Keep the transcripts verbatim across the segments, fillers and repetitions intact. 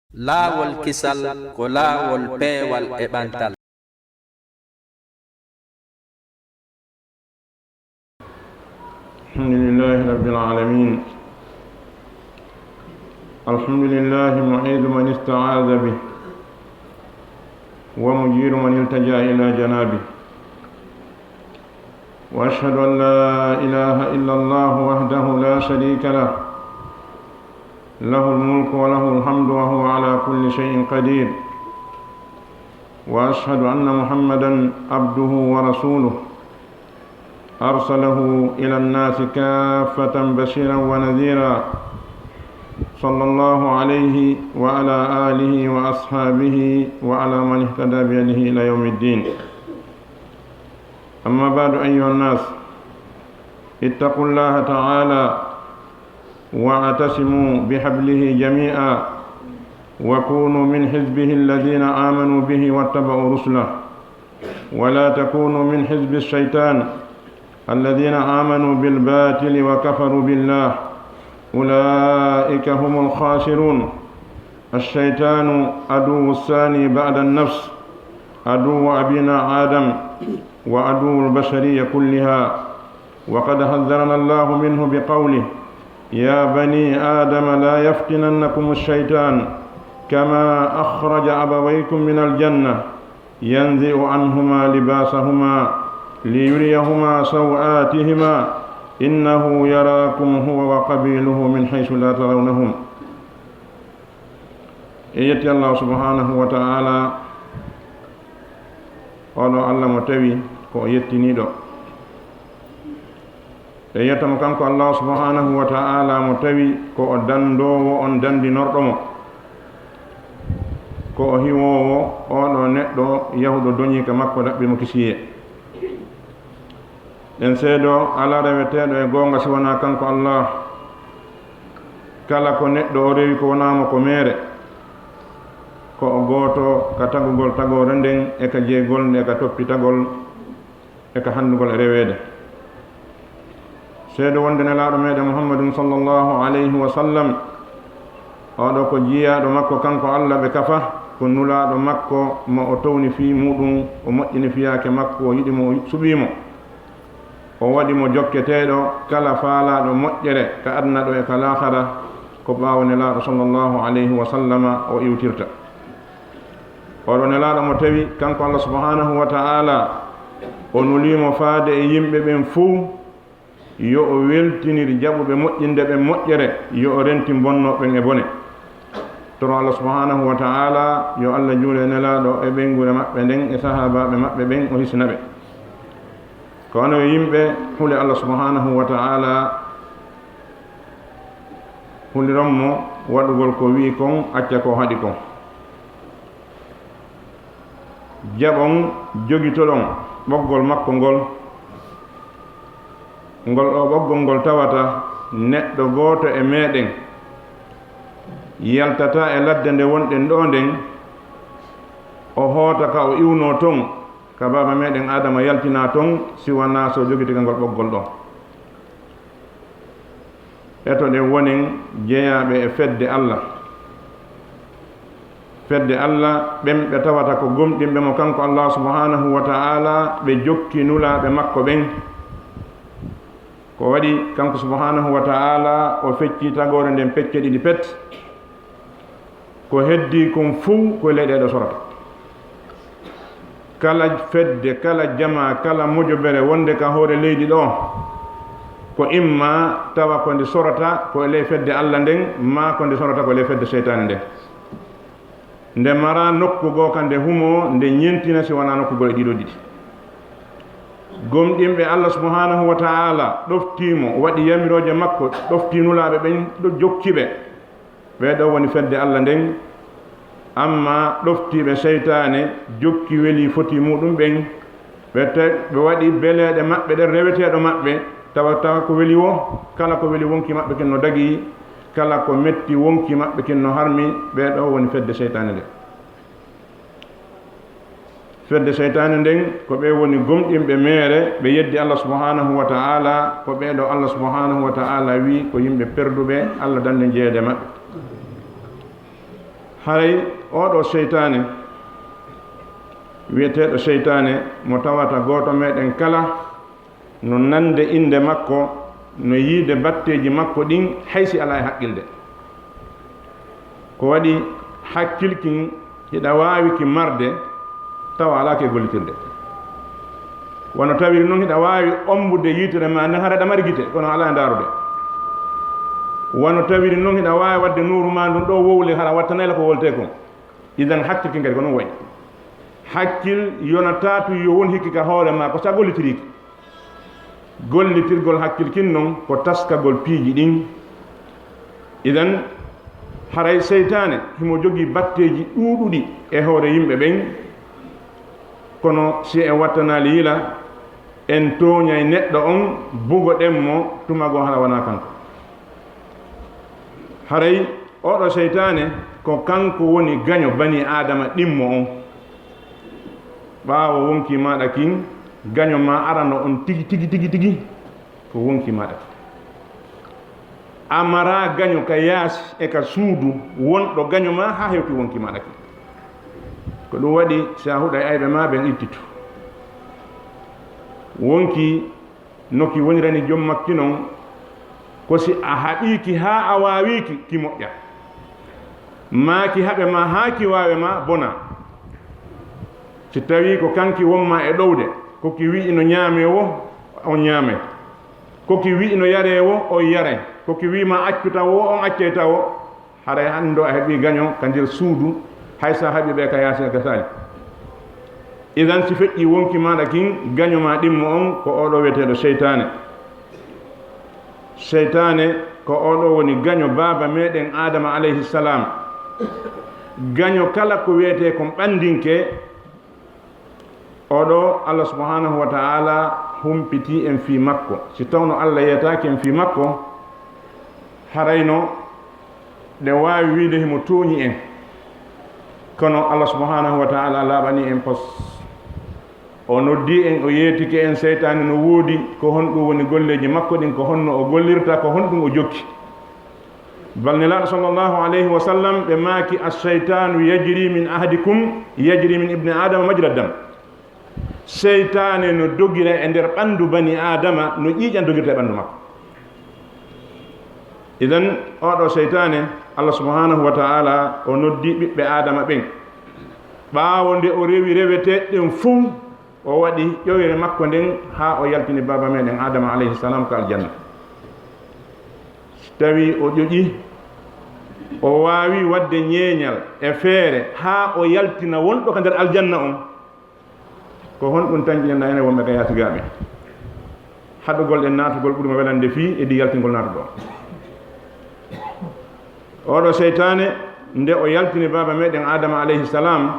Laawol kisal ko laawol peewal e ɓantal. الحمد لله رب العالمين. الحمد لله معيذ من استعاذ به، ومجير من التجأ إلى جنابه. وأشهد أن لا إله إلا الله وحده لا شريك له، له الملك وله الحمد وهو على كل شيء قدير. وأشهد أن محمدا عبده ورسوله، أرسله إلى الناس كافة بشيرا ونذيرا، صلى الله عليه وعلى آله وأصحابه وعلى من اهتدى بهديه إلى يوم الدين. أما بعد، أيها الناس، اتقوا الله تعالى واعتصموا بحبله جميعا، وكونوا من حزبه الذين آمنوا به واتبعوا رسله، ولا تكونوا من حزب الشيطان الذين آمنوا بالباطل وكفروا بالله، أولئك هم الخاسرون. الشيطان عدو الثاني بعد النفس، عدو أبينا آدم، وعدو البشرية كلها. وقد حذرنا الله منه بقوله: يا بني آدم لا يفتننكم الشيطان كما أخرج أبويكم من الجنة ينزع عنهما لباسهما ليريهما سوآتهما إنه يراكم هو وقبيله من حيث لا ترونهم. En yetti Allahu subhanahu wa ta'ala, oɗo Allah mo tawi ko o yettiniiɗo. En yetta mo kanko Allah subhanahu wa ta'ala mo tawi ko o dandoowo on dandinorɗo mo. Ko o hiwoowo oɗo neɗɗo yahuɗo doñi ka makko ɗaɓɓi mo kisiyee. En seedo alaa reweteeɗo e goonga si wanaa kanko Allah. Kala ko neɗɗo o rewi ko wanaa mo ko meere. Ko o gooto ka tagugol tagoore nden e ka jeygol nde e ka toppitagol e ka hanndugol e reweede. Seedo wonde Nelaaɗo meɗen Muhammadun sallallahu alayhi wa sallam, oɗo ko jiyaaɗo makko kanko Allah ɓe kafa, ko nulaaɗo makko mo o towni fii muɗum, o moƴƴini fiyaake makko, o yiɗi mo, o suɓii mo. O waɗi mo jokketeeɗo kala faalaaɗo moƴƴere ka aduna ɗo e ka laahara, ko ɓaawo Nelaaɗo sallallahu alayhi wa sallama o iwtirta. Oɗo Nelaaɗo mo tawi kanko Allah subhanahu wa ta'ala, o nulii mo faade e yimɓe ɓen fow, yo o weltinir jaɓuɓe moƴƴinde ɓen moƴƴere, yo o rentin bonnooɓe ɓen e bone. Toro Allah subhanahu wa ta'ala, yo Allah juule Nelaaɗo e ɓeynguure maɓɓe nden e sahaabaaɓe maɓɓe ɓen, o hisina ɓe. Ko onon yimɓe, hule Allah subhanahu wa ta'ala, huliron mo waɗugol ko wi'i kon, acca ko haɗi kon. Jaɓon, jogitoɗon ɓoggol makko ngol. Ngol ɗoo ɓoggol ngol tawata neɗɗo gooto e meɗen yaltataa e ladde nde wonɗen ɗoo nden, o hoota ka o iwnoo ton, ka baaba meɗen Aadama yaltinaa ton, si wanaa si o jogitike ngol ɓoggol ɗoo. Etoɗen wonen jeyaaɓe e fedde Allah. Fedde Allah, ɓen ɓe tawata ko gomɗinɓe mo kanko Allah subhanahu wa ta'ala, ɓe jokki nulaaɓe makko ɓen. Ko waɗi kanko subhanahu wa ta'ala o fecci tagoore nden pecce ɗiɗi pet. Ko heddii kon fow ko e ley ɗee ɗoo sorata. Kala fedde, kala jamaa, kala mojobere wonde ka hoore leydi ɗoo, ko imma tawa ko nde sorata ko e ley fedde Allah nden, maa ko nde sorata ko e ley fedde seytaane nden. Nde maraa nokku goo ka nde humoo, nde ñentina si wanaa nokku goo e ɗii ɗoo ɗiɗi. Gomɗinɓe Allah subhanahu wa ta'ala ɗoftii mo, waɗi yamirooje makko, ɗoftii nulaaɓe ɓen, ɗo jokki ɓe. Ɓee ɗoo woni fedde Allah nden, ammaa ɗoftiiɓe seytaane jokki weli foti muɗum ɓen, ɓe te-, ɓe waɗi beleeɗe maɓɓe ɗen reweteeɗo maɓɓe, tawa, tawa ko weli woo, kala ko weli wonki maɓɓe kin no dagii, kala ko metti wonki maɓɓe kin no harmi, ɓee ɗoo woni fedde seytaane nden. Fedde seytaane nden, ko ɓe woni gomɗinɓe meere, ɓe yeddi Allah subhanahu wa ta'ala, ko ɓee ɗoo Allah subhanahu wa ta'ala wi'i ko yimɓe perduɓe, Allah danne jeyeede maɓɓe. Haray oo ɗoo seytaane, wiyeteeɗo seytaane, mo tawata gooto meɗen kala no nande innde makko, no yiide batteeji makko ɗin, hay si alaa e haqqilde. Ko waɗi hakkil kin hiɗa waawi ki marde, tawa alaa ke gollitirde. Wano tawiri non hiɗa waawi ombude yitere ma nden, hara ɗa mari gite, kono alaa e ndaarude. Wano tawiri non hiɗa waawi waɗde nuuru ma ndun ɗoo wowle, hara wattanay la ko wolte kon. Idan hakkil kin kadi ko non wayi. Hakkil yonataa tun yo won hikki ka hoore ma, ko sa gollitiri ki. Gollitirgol hakkil kin non ko taskagol piiji ɗin. Idan, haray seytaane himo jogii batteeji ɗuuɗuɗi e hoore yimɓe ɓen, kono si en wattanaali yila, en tooñay neɗɗo on, bugoɗen mo tuma goo hara wanaa kanko. Haray oo ɗoo seytaane ko kanko woni gaño bani Aadama ɗimmo on. Ɓaawo wonkii maaɗa kin, gaño maa arano on tigi, tigi, tigi, tigi, ko wonkii maaɗa kin. A maraa gaño ka yaasi e ka suudu wonɗo gaño maa haa hewti wonkii maaɗa kin. Ko ɗun waɗi, si a huɗay ayɓe maa ɓen, ittitu. Wonkii no ki wonirani jom makki non, ko si a haɓii ki haa a waawii ki, ki moƴƴa. Maa ki haɓe maa haa ki waawe maa bona. Si tawii ko kanki won maa e ɗowde, ko ki wi'i no ñaamee woo, on ñaamay. Ko ki wi'i no yaree woo, on yaray. Ko ki wi'i maa accu tawo woo, on accay tawo. Haray hannde a heɓii gaño ka nder suudu, hay sa haɓii ɓe ka yaasi a gasaali. Idan si feƴƴii wonkii maaɗa kin, gaño maa ɗimmo on ko oo ɗoo wiyeteeɗo seytaane. Seytaane ko oo ɗoo woni gaño baaba meɗen Aadama alayhi salam. Gaño kala ko wiyetee kon ɓanndinke, oo ɗoo, Allah subhanahu wa ta'ala humpitii en fii makko. Si tawno Allah yeetaaki en fii makko, harayno ɗe waawi wiide himo tooñi en. Kono Allah subhanahu wa ta'ala laaɓanii en pos. O noddii en, o yeetike en, seytaane no woodi, ko honɗun woni golleeji makko ɗin, ko honno o gollirta, ko honɗun o jokki. Bal Nelaaɗo sallallahu alayhi wa sallam, ɓe maaki, "Ash-shaytanu yajri min ahadikum, yajri min ibni Adama majra dam." Seytaane no dogira e nder ɓanndu bani Aadama, no ƴiiƴan dogirta e ɓanndu makko. Idan, oo ɗoo seytaane, Allah subhanahu wa ta'ala, o noddi ɓiɓɓe Aadama ɓen. Ɓaawo nde o rewi reweteeɗe ɗen fow, o waɗi ƴoyre makko nden haa o yaltini baaba meɗen Aadama alayhi salam ka aljanna. Si tawii o ƴoƴi, o waawi waɗde ñeeñal e feere haa o yaltina wonɗo ka nder aljanna on, ko honɗun tanƴinanɗaa enen wonɓe ka yaasi gaa ɓen? Haɗugol en naatugol ɓuri mo welande fii edii yaltingol naatuɗo. Oo ɗoo seytaane, nde o yaltini baaba meɗen Aadama alayhi salam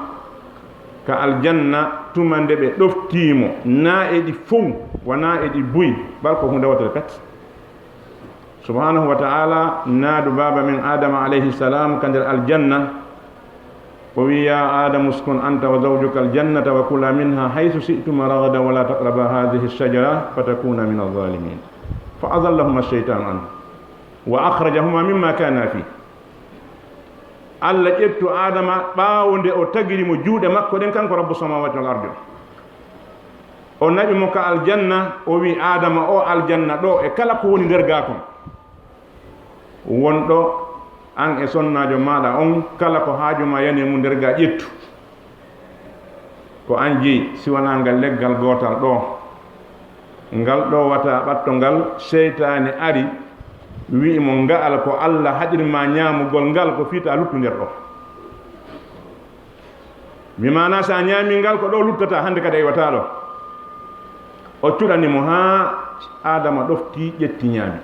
ka aljanna, tuma nde ɓe ɗoftii mo, naa e ɗi fow, wanaa e ɗi buy, bal ko huunde wootere pet. Subhanahu wa ta'ala naadu baaba men Aadama alayhi salam ka nder aljanna, o wi'i, "Ya Aadamu, uskun anta wa zawjuka aljannata wa kula minha haythu shi'tuma ragadan wa la taqraba hadhihi ash-shajara fatakuna min adh-dhalimin." Fa azallahuma ash-shaytanu anhu wa akhrajahuma mimma kana fih. Allah ƴettu Aadama ɓaawo nde o tagiri mo juuɗe makko ɗen, kanko Rabbu samawati wal ardi on. O naɓi mo ka aljanna, o wi'i, "Aadama, oo aljanna ɗoo e kala ko woni nder gaa kon, wonɗo an e sonnaajo maaɗa on, kala ko haaju maa yani e mun nder gaa, ƴettu. Ko an jeyi, si wanaa ngal leggal gootal ɗoo. Ngal ɗoo wata ɓatto ngal, seytaane ari, wi'i mo, nga'al ko Allah haɗir maa ñaamugol ngal, ko fii taa luttu nder ɗoo." Bi maanaa, si a ñaamii ngal, ko ɗoo luttataa, hannde kadi a iwataa ɗoo. O cuɗani mo haa Aadama ɗoftii, ƴetti, ñaami.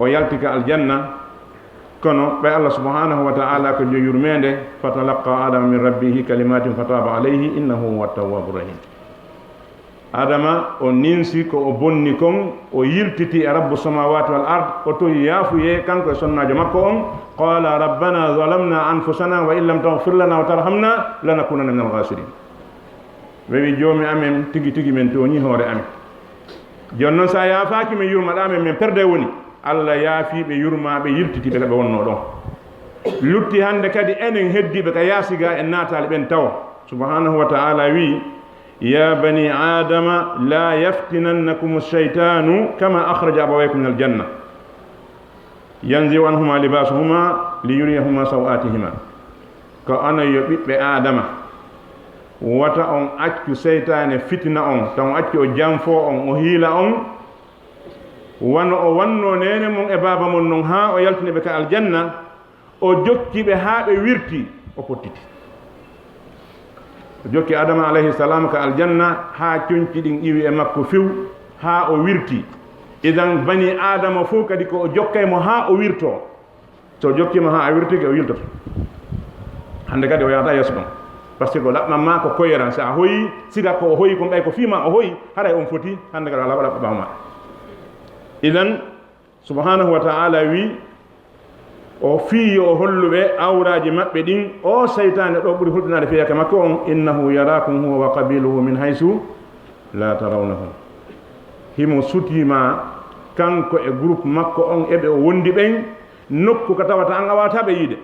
O yalti ka aljanna, kono ɓay Allah subhanahu wa ta'ala ko Joom yurmeende, "Fatalaqqa Aadama min rabbihi kalimatin fataba alayhi, innahu huwa tawwabu rahim." Aadama, o ninsi ko o bonni kon, o yiltiti e Rabbu samawati wal ard, o toyi yaafuyee, kanko e sonnaajo makko on. Qala, "Rabbana zalamna anfusana wa in lam taghfir lana wa tarhamna lanakunanna minal khasirin." Ɓe wi'i, "Joomi amen, tigi tigi men tooñii hoore amen. Jooni non, si a yaafaaki men, yurmaɗaa men, men perde woni." Allah yaafii ɓe, yurmaa ɓe, yiltiti ɓe ka ɓe wonnoo ɗon. Lutti hannde kadi enen heddiiɓe ka yaasi ga en naataali ɓen tawo. Subhanahu wa ta'ala wi: "Ya bani Adama, la yaftinannakum shaytanu kama akhraja abawaykum min aljanna. Yanzi'u anhuma libasuhuma liyuriyahuma sawatihima." Ko onon yo ɓiɓɓe Adama, wota on accu seytaane fitina on, tan o accu o janfo on, o hiila on, wano o wanno neene mon e baaba mon non, haa o yaltini ɓe ka aljanna, o jokki ɓe haa ɓe wirti, o pottiti. O jokki Adama alayhi salam ka aljanna haa conci ɗin iwi e makko few, haa o wirti. Idan bani Adama fof kadi ko o jokkay mo haa o wirto. So o jokkiima haa a wirtike, o yiltoto. Hannde kadi o yahata yeeso ɗon. Par ce que o ɗaɓɓan ma ko koyeran. So a hoyi, siga ko o hoyi kon ɓay ko fii ma o hoyi, haray on foti, hannde kadi o alaa ko ɗaɓɓa ɓaawo ma. Idan, subhanahu wa ta'ala wi, o fii yo o hollu ɓe awraaji maɓɓe ɗin, o seytaane ɗo ɓuri hulɓinaade fiyake makko on, "Innahu yarakum huwa wa qabiluhu min haysu la tarawnahum." Himo sutii ma kanko e groupe makko on e ɓe o wondi ɓen nokku ka tawata an a waawata ɓe yiide.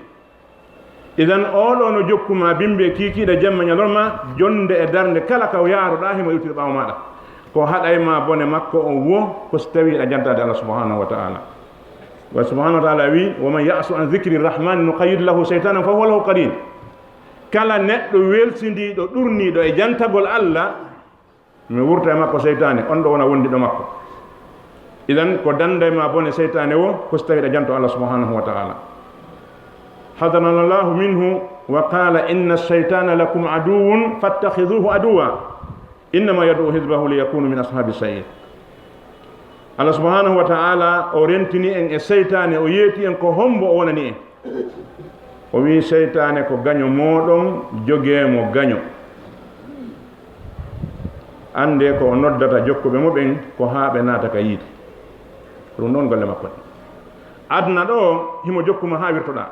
Idan, oo ɗoo no jokku ma bimbi e kiikiiɗe, jemma ñalorma, jonnde e darnde kala ka yaaruɗaa, himo iwtiri ɓaawo maaɗa. Ko haɗay ma bone makko on wo, ko si tawii hiɗa jantaade Allah subhanahu wa ta'ala. Wa subhanahu wa ta'ala wi: "Wa man ya'shu an dhikri rahmani nuqayyid lahu shaytanan fa huwa lahu qarin." Kala neɗɗo welsindiiɗo, ɗurniiɗo e jantagol Allah, mi wurta e makko seytaane, on ɗo wona wondiɗo makko. Idan, ko dannday ma bone seytaane wo, ko si tawii hiɗa janto Allah subhanahu wa ta'ala. Hadanana Allahu minhu wa qala: "Inna shaytana lakum aduwwun fattakhidhuhu aduwwa. Innama yad'u hizbahu liyakunu min ashabi sa'ir." Allah subhanahu wa ta'ala o rentini en e seytaane, o yeeti en ko hombo o wonani en. O wi'i seytaane ko gaño mooɗon, jogee mo gaño. Anndee ko o noddata jokkuɓe mo ɓen ko haa ɓe naata ka yiite. Ko ɗum ɗon golle makko ɗen. Aduna ɗo, himo jokku ma haa wirtoɗaa.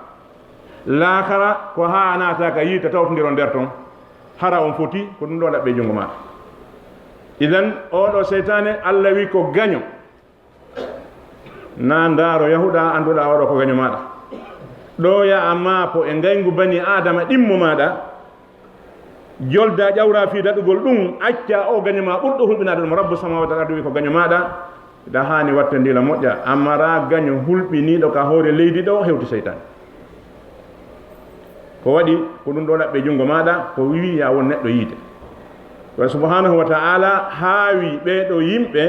Laakara ko haa naata ka yiite tawtondiron nder ton. Hara on foti, ko ɗum ɗo ɗaɓɓe junngo maaɗa. Idan, oo ɗo seytaane, Allah wi'i ko gaño. Na ndaaro yahuɗaa, annduɗaa oo ɗo ko gaño maaɗa. Ɗo ya a maapo e ngayngu bani Aadama ɗimmo maaɗa, jolda ƴawra fii daɗugol ɗum, acca oo gaño maa ɓurɗo hulɓinaade ɗum. Rabbu samawati wal ardi wi'i ko gaño maaɗa, ɗa haani wattandila moƴƴa. A maraa gaño hulɓiniiɗo ka hoore leydi ɗo hewti seytaane. Ko waɗi ko ɗum ɗo ɗaɓɓe junngo maaɗa, ko wi'i ya won neɗɗo yiite. Wa subhanahu wa ta'ala haawi ɓee ɗo yimɓe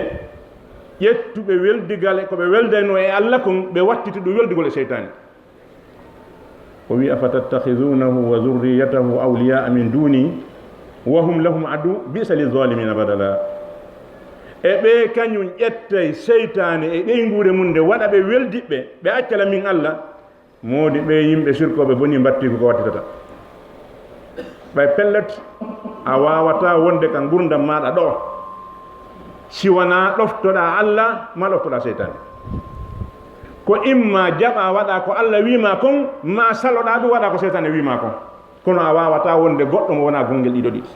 ƴettuɓe weldigal e ko ɓe weldaynoo e Allah kon, ɓe wattiti ɗum weldugol e seytaane. O wi'i: "Afatattakhizunahu wa dhurriyyatahu awliya'a min duni wa hum lahum adu, bi'sa lidh-dhalimina badala." E ɓee kañum ƴettay seytaane e ɓeynguure mum nde waɗa ɓe weldiɓɓe, ɓe acca la min Allah. Moodi ɓee yimɓe sirkooɓe bonii mbattiigu ko wattitata. Ɓay pellet, a waawataa wonde ka ngurndan maaɗa ɗo, si wanaa ɗoftoɗaa Allah, maa ɗoftoɗaa seytaane. Ko imma jaɓaa waɗaa ko Allah wii maa kon, maa saloɗaa ɗum waɗaa ko seytaane wii maa kon. Kono a waawataa wonde goɗɗo mo wonaa gonngel ɗiɗo ɗiɗi.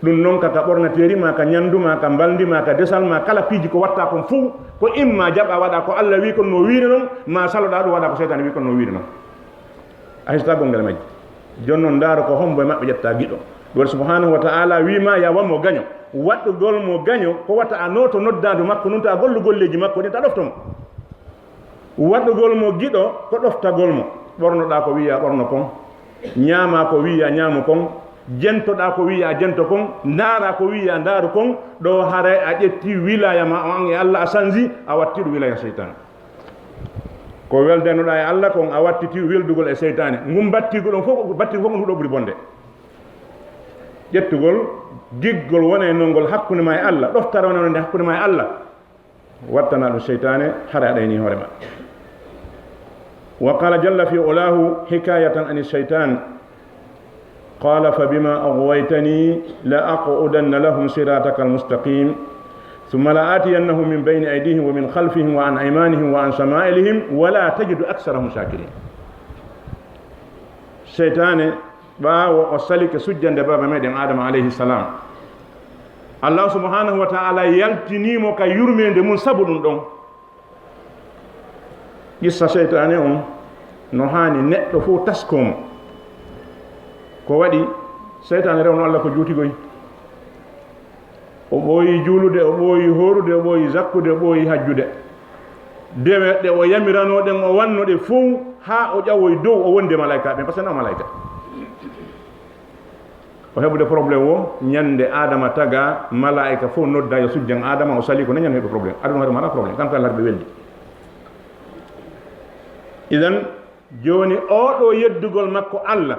Ɗum noon ka, ka ɓornateeri maa, ka ñanndu maa, ka mbalndi maa, ka desal maa, kala piiji ko watta kon fof, ko imma jaɓa waɗa ko Allah wii kon no wiiri noon, ma saloɗa ɗum waɗa ko seytaane wii kon no wiiri noon. A hisata gonngel majji. Jooni noon ndaaro ko hombo e maɓɓe ƴetta giɗo. Ɗum waɗi subhanahu wa ta'ala wii ma ya wa mo gaño. Waɗɗugol mo gaño ko wata a nooto noddaandu makko noon ta gollu golleeji makko ɗin ta ɗofto mo. Waɗugol mo giɗo ko ɗoftagol mo. Ɓornoɗaa ko wiya ɓorno kon, ñaamaa ko wiya ñaamu kon, jentoɗaa ko wiya jento kon, ndaaraa ko wiya ndaaru kon, ɗo haray a ƴetti wilaya ma on e Allah a sanji, a watti ɗum wilaya seytaane. Ko weldanoɗaa e Allah kon a wattiti weldugol e seytaane. Ngun battigu ɗon fof, battigu fof ngun huɗo ɓuri bonde. Ƴettugol giggol wona e nongol hakkunde ma e Allah, ɗoftare wona e nonde hakkunde ma e Allah. Wattana ɗum seytaane, hara a ɗayni hoore ma. Wa qala jalla fi ulahu hikayatan ani shaytan, qala: "Fa bima aghwaytani la aqudanna lahum sirataka almustaqim, thumma la atiyannahum min bayni aydihim wa min khalfihim wa an aymanihim wa an shama'ilihim wa la tajidu aktharahum shakirin." Seytaane, ɓaawo o salike sujjande baaba meɗen Adama alayhi salam, Allah subhanahu wa ta'ala yaltinii mo ka yurmeende mum sabu ɗum ɗon. Qissa seytaane on, No haani neɗɗo fof taskoo mo. Ko waɗi? Seytaane rewno Allah ko juuti goy. O ɓooyi juulude, o ɓooyi hoorude, o ɓooyi zakkude, o ɓooyi hajjude. Dewe ɗe o yamiranoo ɗen, o wanno ɗe fof, haa o ƴawoyi dow, o wondi e malaa'ikaaɓe ɓen, par ce que na o malaa'ika. O heɓude problème o, ñande Aadama tagaa, malaa'ika fof nodda yo sujjan Aadama, o salii ko ne ñande heɓi problème. Aduna hoore mara problème, kanko Allah ɓe weldi. Idan, jooni oo ɗoo yeddugol makko Allah,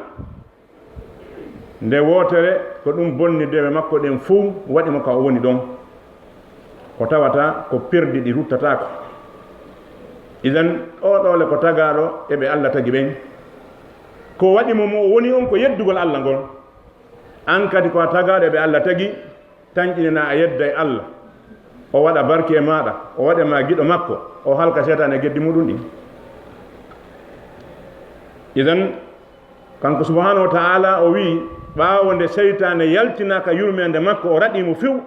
nde wootere ko ɗum bonni dewe makko ɗen fof, waɗi mo ka o woni ɗon. Ko tawata ko perdi ɗi ruttataako. Idan, oo ɗoo le ko tagaaɗo e ɓe Allah tagi ɓen. Ko waɗi mo mo o woni on ko yeddugol Allah ngol. An kadi ko a tagaaɗo e ɓe Allah tagi, tanƴinina a yedday Allah. O waɗa barki e maaɗa, o waɗa ma giɗo makko, o halka seytaane e geddi muɗum ɗin. Idan, kanko subhanahu wa ta'ala o wi'i, ɓaawo nde seytaane yaltinaka yurmeende makko, o raɗi mo few,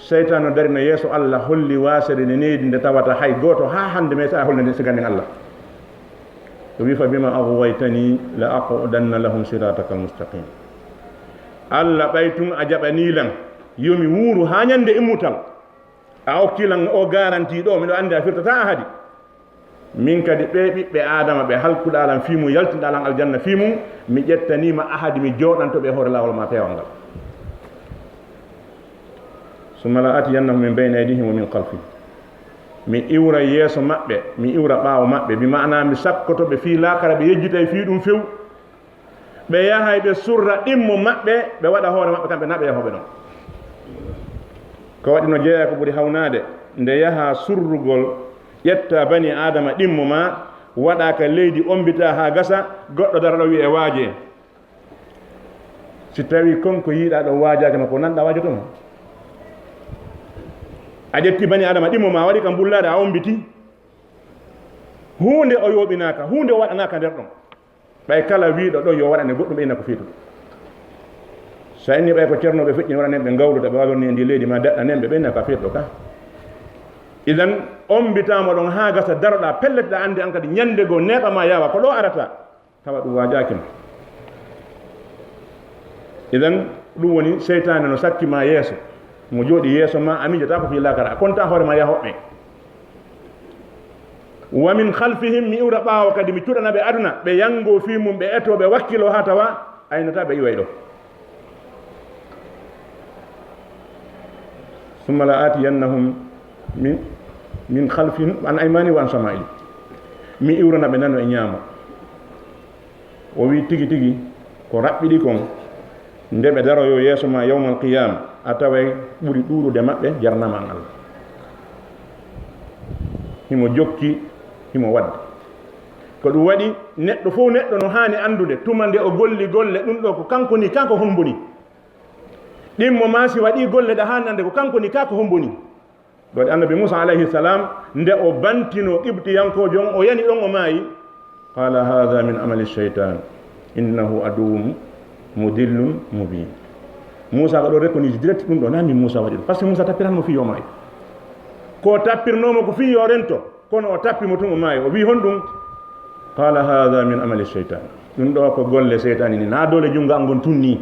seytaane o darino yeeso Allah, holli waasere nde needi nde tawata hay gooto haa hannde meeɗaa hollude nde si ganden Allah. O wi'i, "Fa bima aghwaytani la aqudanna lahum sirataka almustaqim." Allah, ɓay tun a jaɓanii lan, yo mi wuuru haa ñande immutal. A okkii lan o garanti ɗo, miɗo anndi a firtataa ahadi. Min kadi ɓee ɓiɓɓe Aadama ɓe halkuɗaa lan fii mum, yaltinɗaa lan aljanna fii mum, mi ƴettanii ma ahadi, mi jooɗanto ɓe e hoore laawol ma peewal ngal. "Summa la atiyannahum min bayni aydihim wa min khalfihim." Mi iwra yeeso maɓɓe, mi iwra ɓaawo maɓɓe, bi ma'ana mi sakkoto ɓe fii laakara, ɓe yejjitay fii ɗum few. Ɓe yahay ɓe surra ɗimmo maɓɓe, ɓe waɗa hoore maɓɓe kamɓe na ɓe yahooɓe ɗon. Ko waɗi no jeyaa ko ɓuri hawnaade, nde yaha surrugol, ƴetta bani Aadama ɗimmo ma, waɗa ka leydi, ombita haa gasa, goɗɗo dara ɗo wi'e waaje. Si tawi kon ko yiɗaa ɗo waajaaki ma, ko nanɗaa waajoto ma? A ƴetti bani Aadama ɗimmo ma, a waɗi ka mbullaade, a ombiti. Huunde o yooɓinaaka, huunde o waɗanaaka nder ɗon. Ɓay kala wiiɗo ɗon yo waɗane goɗɗum ɓeyna ko feetude. So a inni ɓay ko cernooɓe feƴƴini waɗanen ɓe ngawluta ɓe wallonni e ndi leydi ma daɗɗanen ɓe ɓeyna ka feetuɗo ka. Idan ombitaama ɗon haa gasa daroɗaa pellet ɗa anndi an kadi ñande goo neeɓa ma yaawa ko ɗo arata tawa ɗum waajaaki ma. Idan ɗum woni seytaane no sakki ma yeeso. Mo jooɗi yeeso ma, a miijataa ko fii laakara, a kontaa hoore ma yaha hoɓɓe. "Wa min khalfihim", mi iwra ɓaawo kadi, mi cuɗana ɓe aduna, ɓe yanngoo fii mum, ɓe etoo, ɓe wakkiloo haa tawa aynataa ɓe iway ɗo. "Summa la atiyannahum min, min khalfihim, an aymani wa an shama'ili." Mi iwrana ɓe nano e ñaamo. O wi'i, "Tigi tigi, ko raɓɓiɗi kon, nde ɓe daroyoo yeeso ma yawmal qiyaama, a taway ɓuri ɗuuɗude maɓɓe jarnama an Allah." Himo jokki, himo wadda. Ko ɗum waɗi, neɗɗo fof neɗɗo no haani anndude, tuma nde o golli golle, ɗum ɗo ko kanko ni, kanko hombo ni. Ɗimmo ma si waɗi golle ɗa haani annde, ko kanko ni, kanko hombo ni. Ɗo waɗi Annabi Muusa alayhi salam, nde o bantino Qibtiyankoojo on, o yani ɗon, o maayi. Qala, "Hadha min amali shaytan, innahu aduwwun mudillun mubin." Muusa ka ɗo reconnaître direct ɗum ɗo, na min Muusa waɗi ɗum. Parce que Muusa tappiran mo fii yo maayi. Ko tappirnoo mo ko fii yo rento, kono o tappi mo tun o maayi. O wi'i, "Honɗum?" Qala, "Hadha min amali shaytan." Ɗum ɗo ko golle seytaani ni, na doole junngo an ngon tun ni.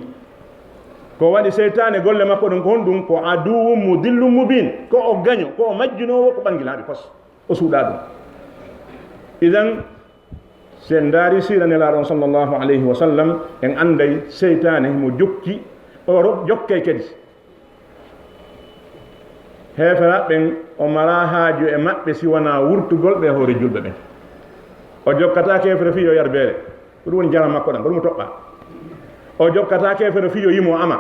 Ko waɗi seytaane golle makko ɗum ko honɗum? Ko aduwwun mudillun mubin. Ko o gaño, ko o majjunoowo, ko ɓangilaaɓe pos. O suuɗaa ɗum. Idan, si en ndaari siira Nelaaɗo on sallallahu alayhi wa sallam, en annday seytaane himo jokki, o ro-, jokkay kadi. Heeferaaɓe ɓen, o maraa haaju e maɓɓe si wanaa wurtugol ɓe e hoore julɓe ɓen. O jokkataa keefere fii yo yar beere. Ko ɗum woni jaram makko ɗam, ko ɗum o toɓɓaa. O jokkataa keefere fii yo yimo ama.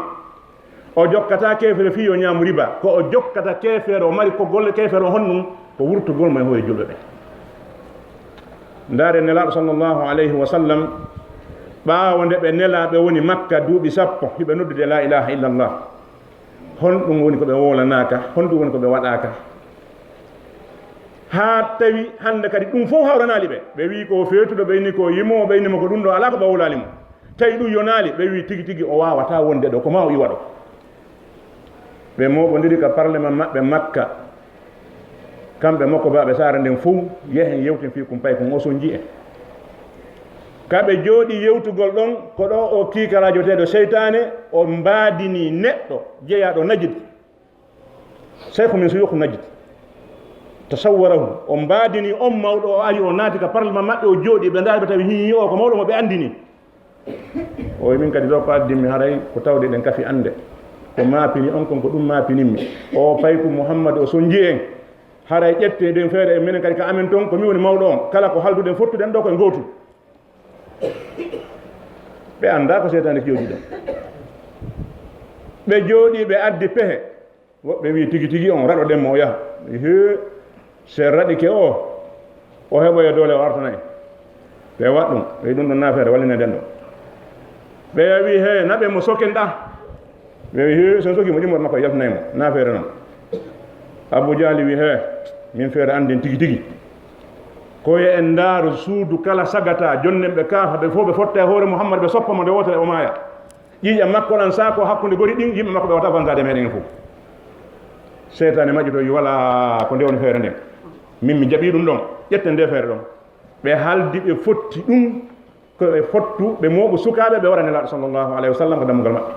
O jokkataa keefere fii yo ñaamu riba. Ko o jokkata keefere, o mari ko golle keefere o honɗum, ko wurtugol mo e hoore julɓe ɓen. Ndaare Nelaaɗo sallallahu alayhi wa sallam, ɓaawo nde ɓe nelaa ɓe woni Makka duuɓi sappo, hiɓe noddude laa ilaaha illallah. Honɗum woni ko ɓe wowlanaaka? Honɗum woni ko ɓe waɗaaka? Haa tawi hannde kadi ɗum fof hawranaali ɓe. Ɓe wi'i ko o feetuɗo, ɓe inni ko o yimoowo, ɓe inni mo ko ɗum ɗo alaa ko ɓe wowlaali mo. Tawi ɗum yonaali, ɓe wi'i tigi tigi o waawataa wonde ɗo, ko maa o iwa ɗo. Ɓe mooɓondiri ka parlement maɓɓe Makka. Kamɓe mokobaaɓe saare nden fow, yehen yewten fii kun paykun, o sonji en. Ka ɓe jooɗii yewtugol ɗon, ko ɗo o kiikaraajo teeɗo seytaane, o mbaadini neɗɗo jeyaaɗo Najid. Seykhu min suyuukhu Najid. Tasawwarahu, o mbaadini on mawɗo, o ari, o naati ka parlement maɓɓe, o jooɗii, ɓe ndaari ɓe tawi hii o ko mawɗo mo ɓe anndini. O wi, "Min kadi ɗo ko addimmi, haray ko tawde ɗen kafi annde. Ko maapini on kon, ko ɗum maapinimmi. O payku Muhammad o sonji en. Haray ƴette nden feere e minen kadi ka amen ton, ko min woni mawɗo on. Kala ko halduɗen fottuɗen ɗo ko e gootum." Ɓe anndaa ko seytaane jooɗii ɗon. Ɓe jooɗii, ɓe addi pehe. Woɓɓe wii, "Tigi tigi on, raɗoɗen mo o yaha." Hee, si en raɗike o, o heɓoya doole o artana en. Ɓe waɗ ɗum, ɓe ɗum ɗon naafeere, wallinen ɗen ɗo. Ɓe wii, "Hee, naɓen mo soken ɗa." Ɓe wii, "Hee, si en soki mo, jummoto makko yaltinay mo, naafeere non." Abu Jahli wii, "Hee, min feere annden tigi tigi. Ko yo en ndaaru suudu kala sagata, jonnen ɓe kaafa, ɓe fof ɓe fotta e hoore Muhammad, ɓe soppa mo nde wootere o maaya. Ƴiiƴam makko ɗan saako hakkunde gori ɗin, yimɓe makko ɓe wata fansaade meɗen e fof." Seytaane majjitoyi, "Wala ko nde woni feere nden. Min mi jaɓii ɗum ɗon. Ƴetten nde feere ɗon." Ɓe haldi, ɓe fotti ɗum, ko ɓe fottu, ɓe mooɓu sukaaɓe, ɓe wara Nelaaɗo sallallahu alayhi wa sallam ko dammugal maɓɓe.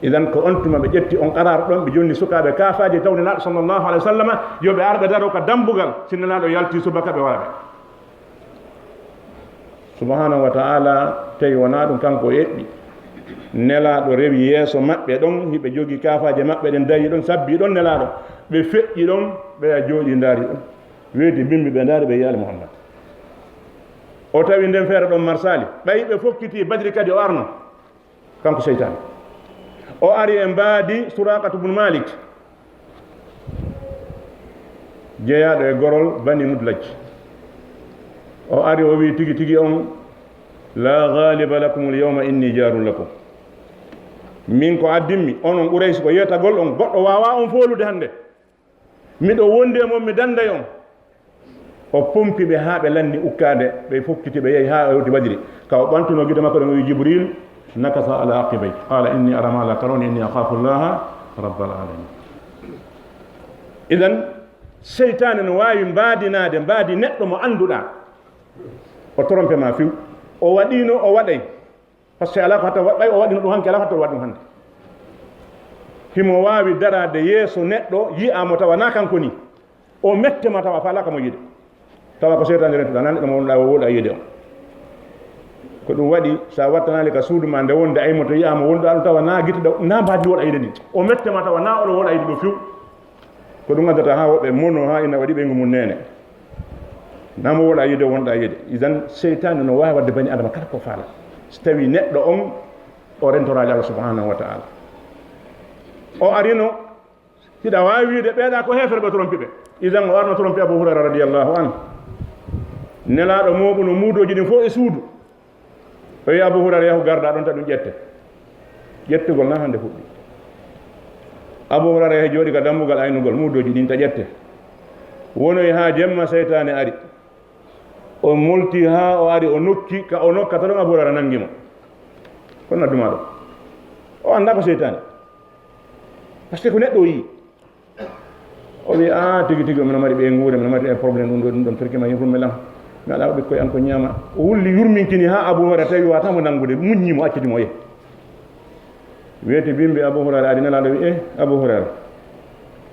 Idan ko on tuma ɓe ƴetti on qaraar ɗon, ɓe jonni sukaaɓe kaafaaji taw Nelaaɗo sallallahu alayhi wa sallam, yo ɓe ar ɓe daro ka dambugal, si Nelaaɗo yalti subaka ɓe wara ɓe. Subhanahu wa ta'ala tawi wonaa ɗum kanko o eɓɓi. Nelaaɗo rewi yeeso maɓɓe ɗon, hiɓe jogii kaafaaje maɓɓe ɗen, darii ɗon, sabbii ɗon Nelaaɗo. Ɓe feƴƴi ɗon, ɓe jooɗii ndaari ɗon. Weeti bimbi ɓe ndaari, ɓe yi'aali Muhammad. O tawi nden feere ɗon marsaali. Ɓay ɓe fokkitii Badri kadi o arno. Kanko seytaane. O ari e mbaadi Suraqatu bun Malik, jeyaaɗo e gorol Bani Mudlaj. O ari, o wi, "Tigi tigi on, la ghaliba lakum al yawma inni jarun lakum. Min ko addimmi, onon Quraysh ko yeetagol on, goɗɗo waawaa on foolude hannde. Miɗo wondi e mon, mi danday on." O pompi ɓe haa ɓe lanni ukkaade, ɓe fokkiti, ɓe yehi haa hewti Badri. Ka o ɓantunoo gite makko ɗen, o wi, "Jibril, nakasa ala aqibay, qala inni ara ma la tarawni, inni akhafu Allaha rabbal alamin." Idan, seytaane no waawi mbaadinaade mbaadi neɗɗo mo annduɗaa. O trompe ma few. O waɗiino, o waɗay. Par ce que alaa ko hatta wa-, ɓay o waɗino ɗum hanki, alaa ko hatta o waɗi ɗum hannde. Himo waawi daraade yeeso neɗɗo, yi'a mo tawa na kanko ni. O mette ma tawa faalaa ka mo yiide. Tawa ko seytaane rentuɗaa, na neɗɗo mo wonɗaa o wooɗaa yiide on. Ko ɗum waɗi, so a wattanaali ka suudu ma nde wonde ay mo to yi'a mo wonɗaa ɗum tawa na gite ɗo, na mbaadi wooɗaa yiide ni. O mette ma tawa na oɗo wooɗaa yiide ɗo few. Ko ɗum addata haa woɓɓe mono haa ina waɗi ɓeyngu mum neene. Na mo wooɗaa yiide wonɗaa yiide. Idan seytaane no waawi waɗde bani Adama kala ko faala. So tawi neɗɗo on o rentoraali Allah subhanahu wa ta'ala. O arino, hiɗa waawi wiide ɓeeɗa ko heefere ɓe trompi ɓe. Idan o arno trompi Abu Hurayra radiyallahu anhu. Nelaaɗo mooɓuno muudooji ɗin fof e suudu. O wi Abu Hurayra, "Yahu garda ɗon ta ɗum ƴette." Ƴettugol na hannde fuɗɗi. Abu Hurayra yahi jooɗi ka dambugal aynugol muudooji ɗin ta ƴette. Wonoyi haa jemma seytaane ari. O molti haa o ari, o nokki, ka o nokkata ɗon Abu Hurayra nangi mo. Kono addu ma ɗo. O anndaa ko seytaane. Par ce que ko neɗɗo o yii. O wi, "Ah, tigi tigi, mino mari ɓeynguure, mino mari e problème, ɗum ɗo, ɗum ɗon firki ma, yimɓe lan. Mi alaa ɓikkoy an ko ñaama." O wulli yurminkini haa Abu Hurayra tawi wata mo nangude, muññi mo, acciti mo, yehi. Weeti bimbi Abu Hurayra ari, Nelaaɗo wi, "Eh, Abu Hurayra,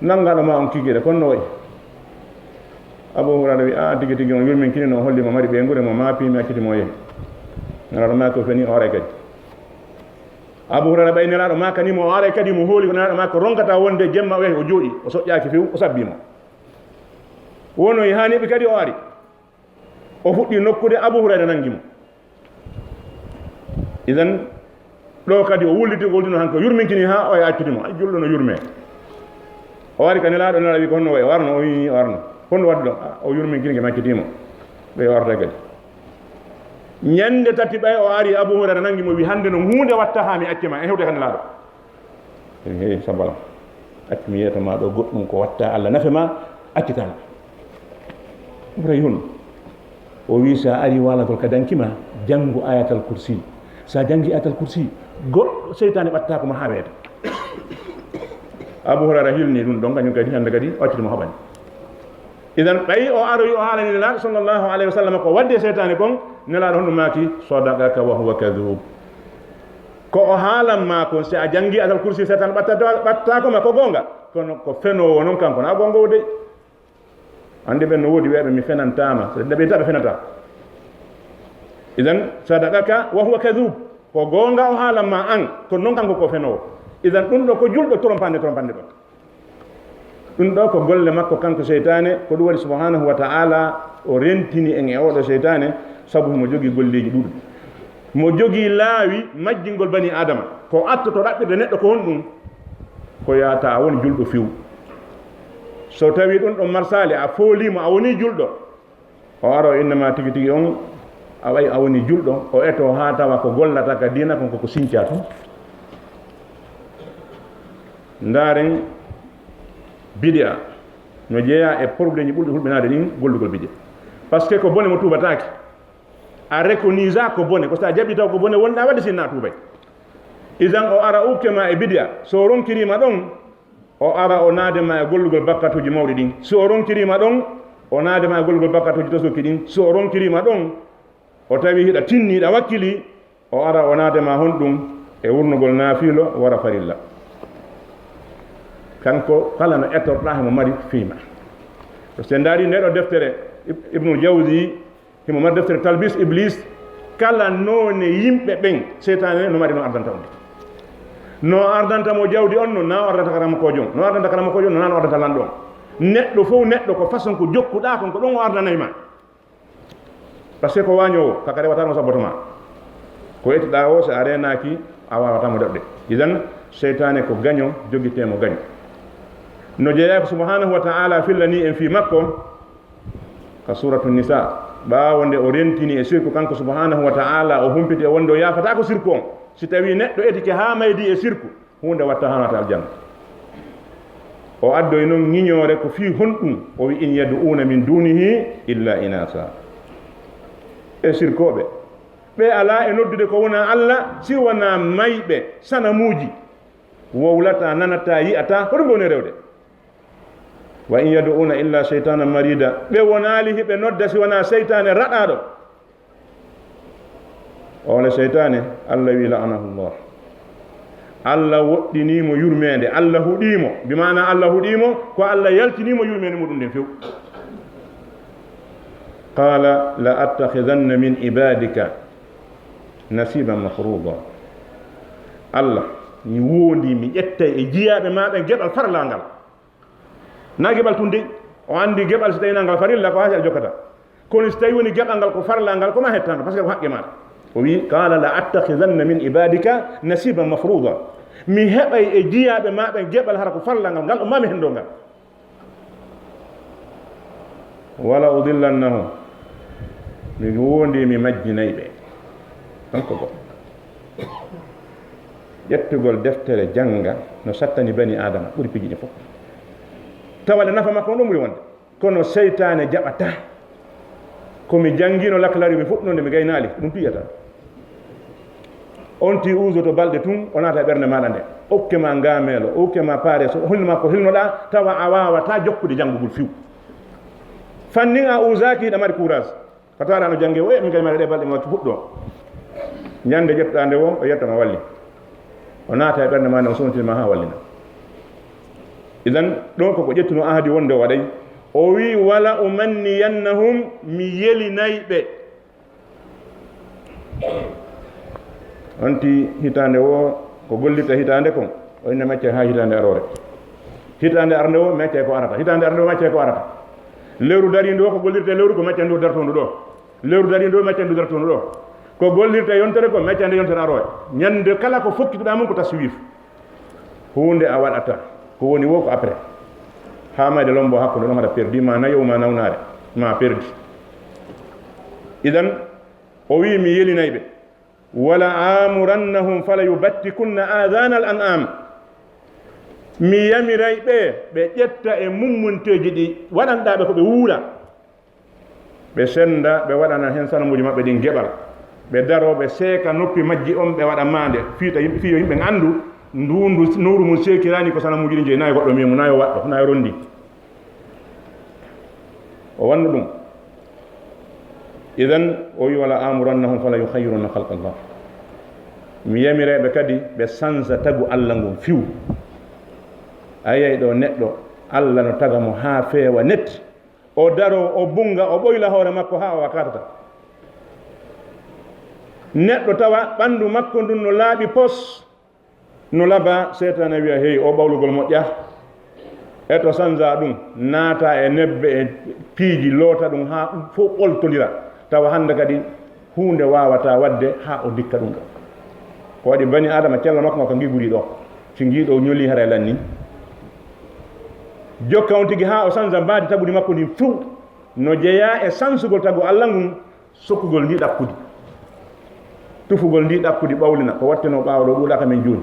nanngaɗo ma on kikiiɗe, kono no wayi?" Abu Hurayra wi, "Ah, tigi tigi, on yurminkini no, holli mo mari ɓeynguure, mo maapi, mi acciti mo, yehi." Nelaaɗo maaki o feni, o aray kadi. Abu Hurayra ɓay Nelaaɗo maakani mo o aray kadi, mo hooli ko Nelaaɗo maaki ko ronkata wonde jemma o yahi o jooɗi, o soƴƴaaki few, o sabbii mo. Wonoyi haa neeɓi kadi o ari. O fuɗɗi nokkude, Abu Hurayra nangi mo. Idan, ɗo kadi o wulliti, o wullitino hanki, o yurminkini haa o acciti mo. Ay, julɗo no yurme. O ari ka Nelaaɗo, Nelaaɗo wi, "Ko honno wayi?" O arno, o wi, o arno. "Honno waɗi ɗo?" Ah, o yurminkini, ɓe acciti mo. Ɓe o arta kadi. Ñande tati ɓay o ari, Abu Hurayra nangi mo, wi, "Hannde non huunde watta haa mi acce ma, en hewte ka Nelaaɗo." Wi, "Hey, sabala, accu mi yeeta ma ɗo goɗɗum ko watta Allah nafe ma, accitama." Ibrahim, o wi, "Sa ari walagol ka danki ma, janngu Ayatal Kursi. Sa janngi Ayatal Kursi, goɗɗo seytaane ɓattaako ma haa weeta." Abu Hurayra hilni ɗum ɗon, kañum kadi hannde kadi o acciti mo haɓani. Idan, ɓay o aroyi o haalani Nelaaɗo sallallahu alayhi wa sallam ko waddi e seytaane kon, Nelaaɗo honɗum maaki? "Sadaqaka wa huwa kadhub." Ko o haalan ma kon, si a jangi Ayatal Kursi, seytaane ɓattata-, ɓattaako ma, ko goonga. Kono ko fenoowo non kanko, na goonga o dey. Andi ɓen no woodi weeɓe mi fenantaama, so ɗaɓɓi taɓe fenata. Idan, "Sadaqaka wa huwa kadhub." Ko goonga o haalan ma an, kono non kanko ko fenoowo. Idan, ɗum ɗo ko julɗo trompande, trompande ɗon. Ɗum ɗo ko golle makko kanko seytaane, ko ɗum waɗi subhanahu wa ta'ala o rentini en e oɗo seytaane, sabu mo jogii golleeji ɗuuɗi. Mo jogii laawi majjingol bani Adama. Ko attoto ɗaɓɓirde neɗɗo ko honɗum? Ko yaata a woni julɗo few. So tawi ɗum ɗon marsaali, a fooliimo a woni julɗo, o ara o innama tigi tigi on, a wayi a woni julɗo, o eto haa tawa ko gollata ka diina kon koko sinca tun. Ndaaren bidi'a no jeeya e problème ji ɓurɗi hulɓinaade ɗin gollugol bidi'a. Parce que ko bone mo tuubataake. A reconnaisa ko bone, ko so a jaɓi taw ko bone wonɗa wadde sinna a tuubay. Idan o ara ukke ma e bidi'a, so o ronkiriima ɗon, o ara o naade ma e gollugol bakkatuuji mawɗi ɗin. So o ronkiriima ɗon, o naade ma e gollugol bakkatuuji tosoki ɗin. So o ronkiriima ɗon, o tawi hiɗa tinni, hiɗa wakkili, o ara o naade ma honɗum e wurnugol naafiilo wara farilla. Kanko kala no etorɗa himo mari fiima. So en ndaari nde ɗo deftere Ib-, Ibnul Jawzi, himo mari deftere Talbis Iblis, kala noone yimɓe ɓen, seytaane no mari no ardanta on. No ardanta mo jawdi on, no na o ardanta karamokoojo on, no ardanta karamokoojo on, no na o ardanta lanɗo on. Neɗɗo fof neɗɗo ko façon ko jokkuɗa kon, ko ɗon o ardanay ma. Parce que ko waañoowo, kaka rewata mo sabboto ma. Ko ettuɗa o, so a reenaaki, a waawata mo daɗde. Idan, seytaane ko gaño, jogitee mo gaño. No jeeyaa ko subhanahu wa ta'ala fillani en fii makko, ka Suratu Nisa, ɓaawo nde o rentini e sirku kanko subhanahu wa ta'ala, o humpiti e wonde o yaafataa ko sirku on. Si tawii neɗɗo etike haa maydi e sirku, huunde watta haa naata aljanna. O addoy non ŋiñoore ko fii honɗum, o wi, "In yad'una min dunihi illa inasa." E sirkooɓe, ɓe alaa e noddude ko wonaa Alla, si wonaa mayɓe, sanamuuji, wowlataa, nanataa, yi'ataa, ko ɗum ɓe woni rewde. "Wa in yad'una illa shaytanan marida." Ɓe wonaali hiɓe nodda si wonaa seytaane raɗaaɗo. Oole seytaane, Allah wi, "La'anahullah." Allah woɗɗinii mo yurmeende, Allah huɗii mo. Bi maana Allah huɗii mo, ko Allah yaltinii mo yurmeende muɗum nden few. "Qala la attakhidanna min ibadika nasiban mafruda." Allah, mi woondii, mi ƴettay e jiyaaɓe maa ɓen geɓal farlangal. Na geɓal tun dey, o anndi geɓal si tawi nangal farilla ko haasi a jokkata. Kono si tawi woni geɓal ngal ko farla ngal, ko ma hettano, parce que ko haqqe maɗa. O wi, "Qala la attakhidanna min ibadika nasiban mafruda." Mi heɓay e jiyaaɓe ma ɓen geɓal hara ko farla ngal, ngal ɗon ma mi henndo ngal. "Wala udillannahum." Mi wondi mi majjinay ɓe. Ɗon ko goɗɗo. Ƴettugol deftere jannga no sattani bani Adama ɓuri piiji ɗi fof. Tawa le nafa makko on ɗon ɓuri wonde. Kono seytaane jaɓata. Ko mi janngino laklari mi fuɗɗunoo nde mi gaynaali, ɗum piyata. On ti uusoto balɗe tun, o naata e ɓernde maaɗa nde. Okke ma ngaameelo, okke ma paareso, o holni ma ko hilnoɗaa, tawa a waawataa jokkude janngugol fiw. Fannin a uusaaki, hiɗa mari courage. Ka tawa no jannge o, e min kadi mari ɗe balɗe mo waccu fuɗɗo. Ñande ƴettuɗaa nde wo, o yetta ma walli. O naata e ɓernde ma nde, o sowntini ma haa wallina. Idan, ɗon ko ko ƴettuno ahadi wonde o waɗay. O wi, "Wala umanniyannahum, mi yelinay ɓe." On ti hitaande wo, ko gollirta hitaande kon, o inna macca haa hitaande aroore. Hitaande arnde wo, macca ko arata. Hitaande arnde wo, macca ko arata. Lewru dariindu wo, ko gollirta lewru, ko macca ndu dartoondu ɗo. Lewru dariindu wo, macca ndu dartoondu ɗo. Ko gollirta yontere ko, macca nde yontere aroore. Ñande kala ko fokkituɗaa mum ko taswif. Huunde a waɗata, ko woni wo ko après. Haa mayde lombo hakkunde ɗon haɗa perdi, ma nayo, ma nawnaare, ma perdi. Idan, o wi, "Mi yelinay ɓe. Wala amurannahum fala yubattikunna adhana al an'am." Mi yamiray ɓe, ɓe ƴetta e mummunteeji ɗi waɗanɗaa ɓe ko ɓe wuura. Ɓe sennda, ɓe waɗana heen sanamuuji maɓɓe ɗin geɓal. Ɓe daroo, ɓe seeka noppi majji on, ɓe waɗa maande. Fii ta yim-, fii yo yimɓe anndu, ndu, ndu nowru mum seekiraani ko sanamuuji ɗin jeyi, naa yo goɗɗo memu, naa yo waɗɗo, naa yo ronndi. O wannu ɗum. Idan o wi, "Wala amurannahum fala yukhayyiruna khalqa Allah." Mi yamireɓe kadi ɓe sansa tagu Allah ngun fiw. A yiyay ɗo neɗɗo, Allah no taga mo haa feewa net. O daro, o bunga, o ɓoyla hoore makko haa o wakatata. Neɗɗo tawa ɓandu makko ndun no laaɓi pos, no laba, seytaane wiya, "Hey, o ɓawlugol moƴƴa." E to sansa ɗum, naata e nebbe e piiji, loota ɗum haa ɗum fof ɓoltondira. Tawa hannde kadi huunde waawata waɗde haa o dikka ɗum ɗo. Ko waɗi bani Aadama, cella makko ngo ka ngiguri ɗo. Si ngii ɗo ñoli hara e lanni. Jokka on tigi haa o sansa mbaadi tagudi makko ndin fof. No jeyaa e sansugol tagu Allah ngun, sokkugol ndi ɗakkudi. Tufugol ndi ɗakkudi ɓawlina, ko watteno ɓaawo ɗo ɗuuɗaaka men jooni.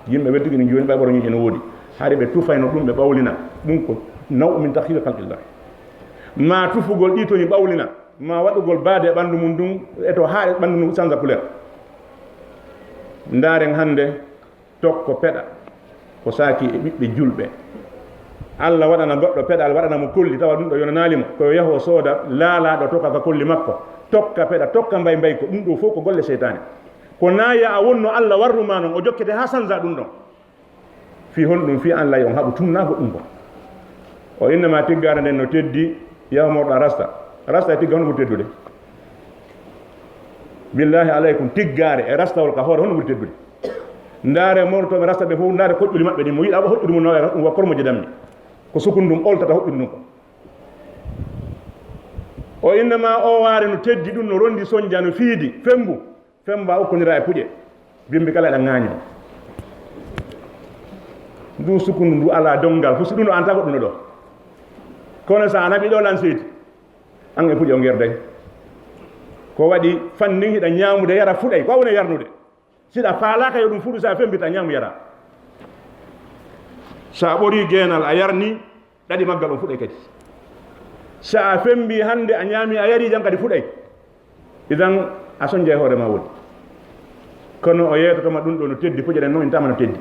Yimɓe weltigi no jooni ɓay ɓoro ñiiƴe no woodi. Hari ɓe tufayno ɗum ɓe ɓawlina. Ɗum ko naw min takhir khalqillah. Ma tufugol ɗi toñi ɓawlina, ma waɗugol baade e ɓanndu mum ndun, e to haa e ɓanndu ndun sansa couleur. Ndaaren hannde, tokko peɗa, ko saaki e ɓiɓɓe julɓe. Allah waɗana goɗɗo peɗal, waɗana mo kolli, tawa ɗum ɗo yonanaali mo, ko yo yahu o sooda laalaaɗo, tokka ka kolli makko, tokka peɗa, tokka mbay mbay, ko ɗum ɗo fof ko golle seytaane. Ko naaya a wonno Allah warru ma noon, o jokkete haa sansa ɗum ɗon. Fii honɗum? Fii an lay on haɓu tun naa goɗɗum kon. O innama tiggaare nden no teddi, yahu morɗa rasta. Rasta e tigga hono ɓuri teddude? Billahi alaykum, tiggaare e rastawol ka hoore hono ɓuri teddude? Ndaare mortooɓe rasta ɓe fof, ndaare koƴƴuli maɓɓe ɗin, mo yiɗa o hoƴƴude mum nawa ɗum wa kormoje dammi. Ko sukun ɗum oltata hoƴƴude ɗum ko. O innama o waare no teddi ɗum, no rondi sonja, no fiidi, fembu. Femba okkondira e puƴe. Bimbi kala eɗa ŋaañoo. Ndu sukundu ndu alaa donngal, ko si ɗum ɗo anta ko ɗum ɗo. Kono so a naɓi ɗo lan seydi, an e puƴe o ngerday. Ko waɗi fannin hiɗa ñaamude yara fuɗay, ko a woni e yarnude. Si ɗa faalaaka yo ɗum fuɗu, so a fembi ta ñaamu yara. So a ɓorii geenal a yarni, ɗaɗi maggal on fuɗay kadi. So a fembi hannde a ñaami a yari, jan kadi fuɗay. Idan a sonjay hoore ma woni. Kono o yeetotoma ɗum ɗo no teddi, puƴe ɗen noon intama no teddi.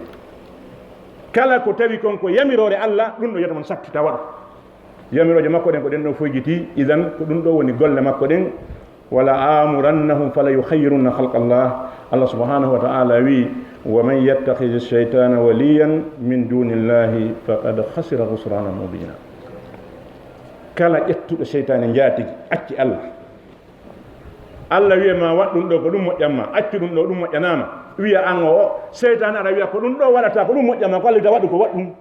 Kala ko tawi kon ko yamiroore Allah, ɗum ɗo yeeto mon satti tawa ɗo. Yamirooje makko ɗen ko ɗen ɗon foyjiti, idan ko ɗum ɗo woni golle makko ɗen. "Wala amurannahum fala yukhayyirunna khalqa Allah." Allah subhanahu wa ta'ala wi, "Wa man yattakhidhi shaytana waliyan min dunillahi faqad khasira khusranan mubina." Kala ƴettuɗo seytaane njaatigi, acci Allah. Allah wiye ma waɗ ɗum ɗo ko ɗum moƴƴan ma, accu ɗum ɗo ɗum moƴƴanaa ma. Wiya an o, o, seytaane ara wiya ko ɗum ɗo waɗata ko ɗum moƴƴan ma, ko Allah ta waɗu ko waɗ ɗum.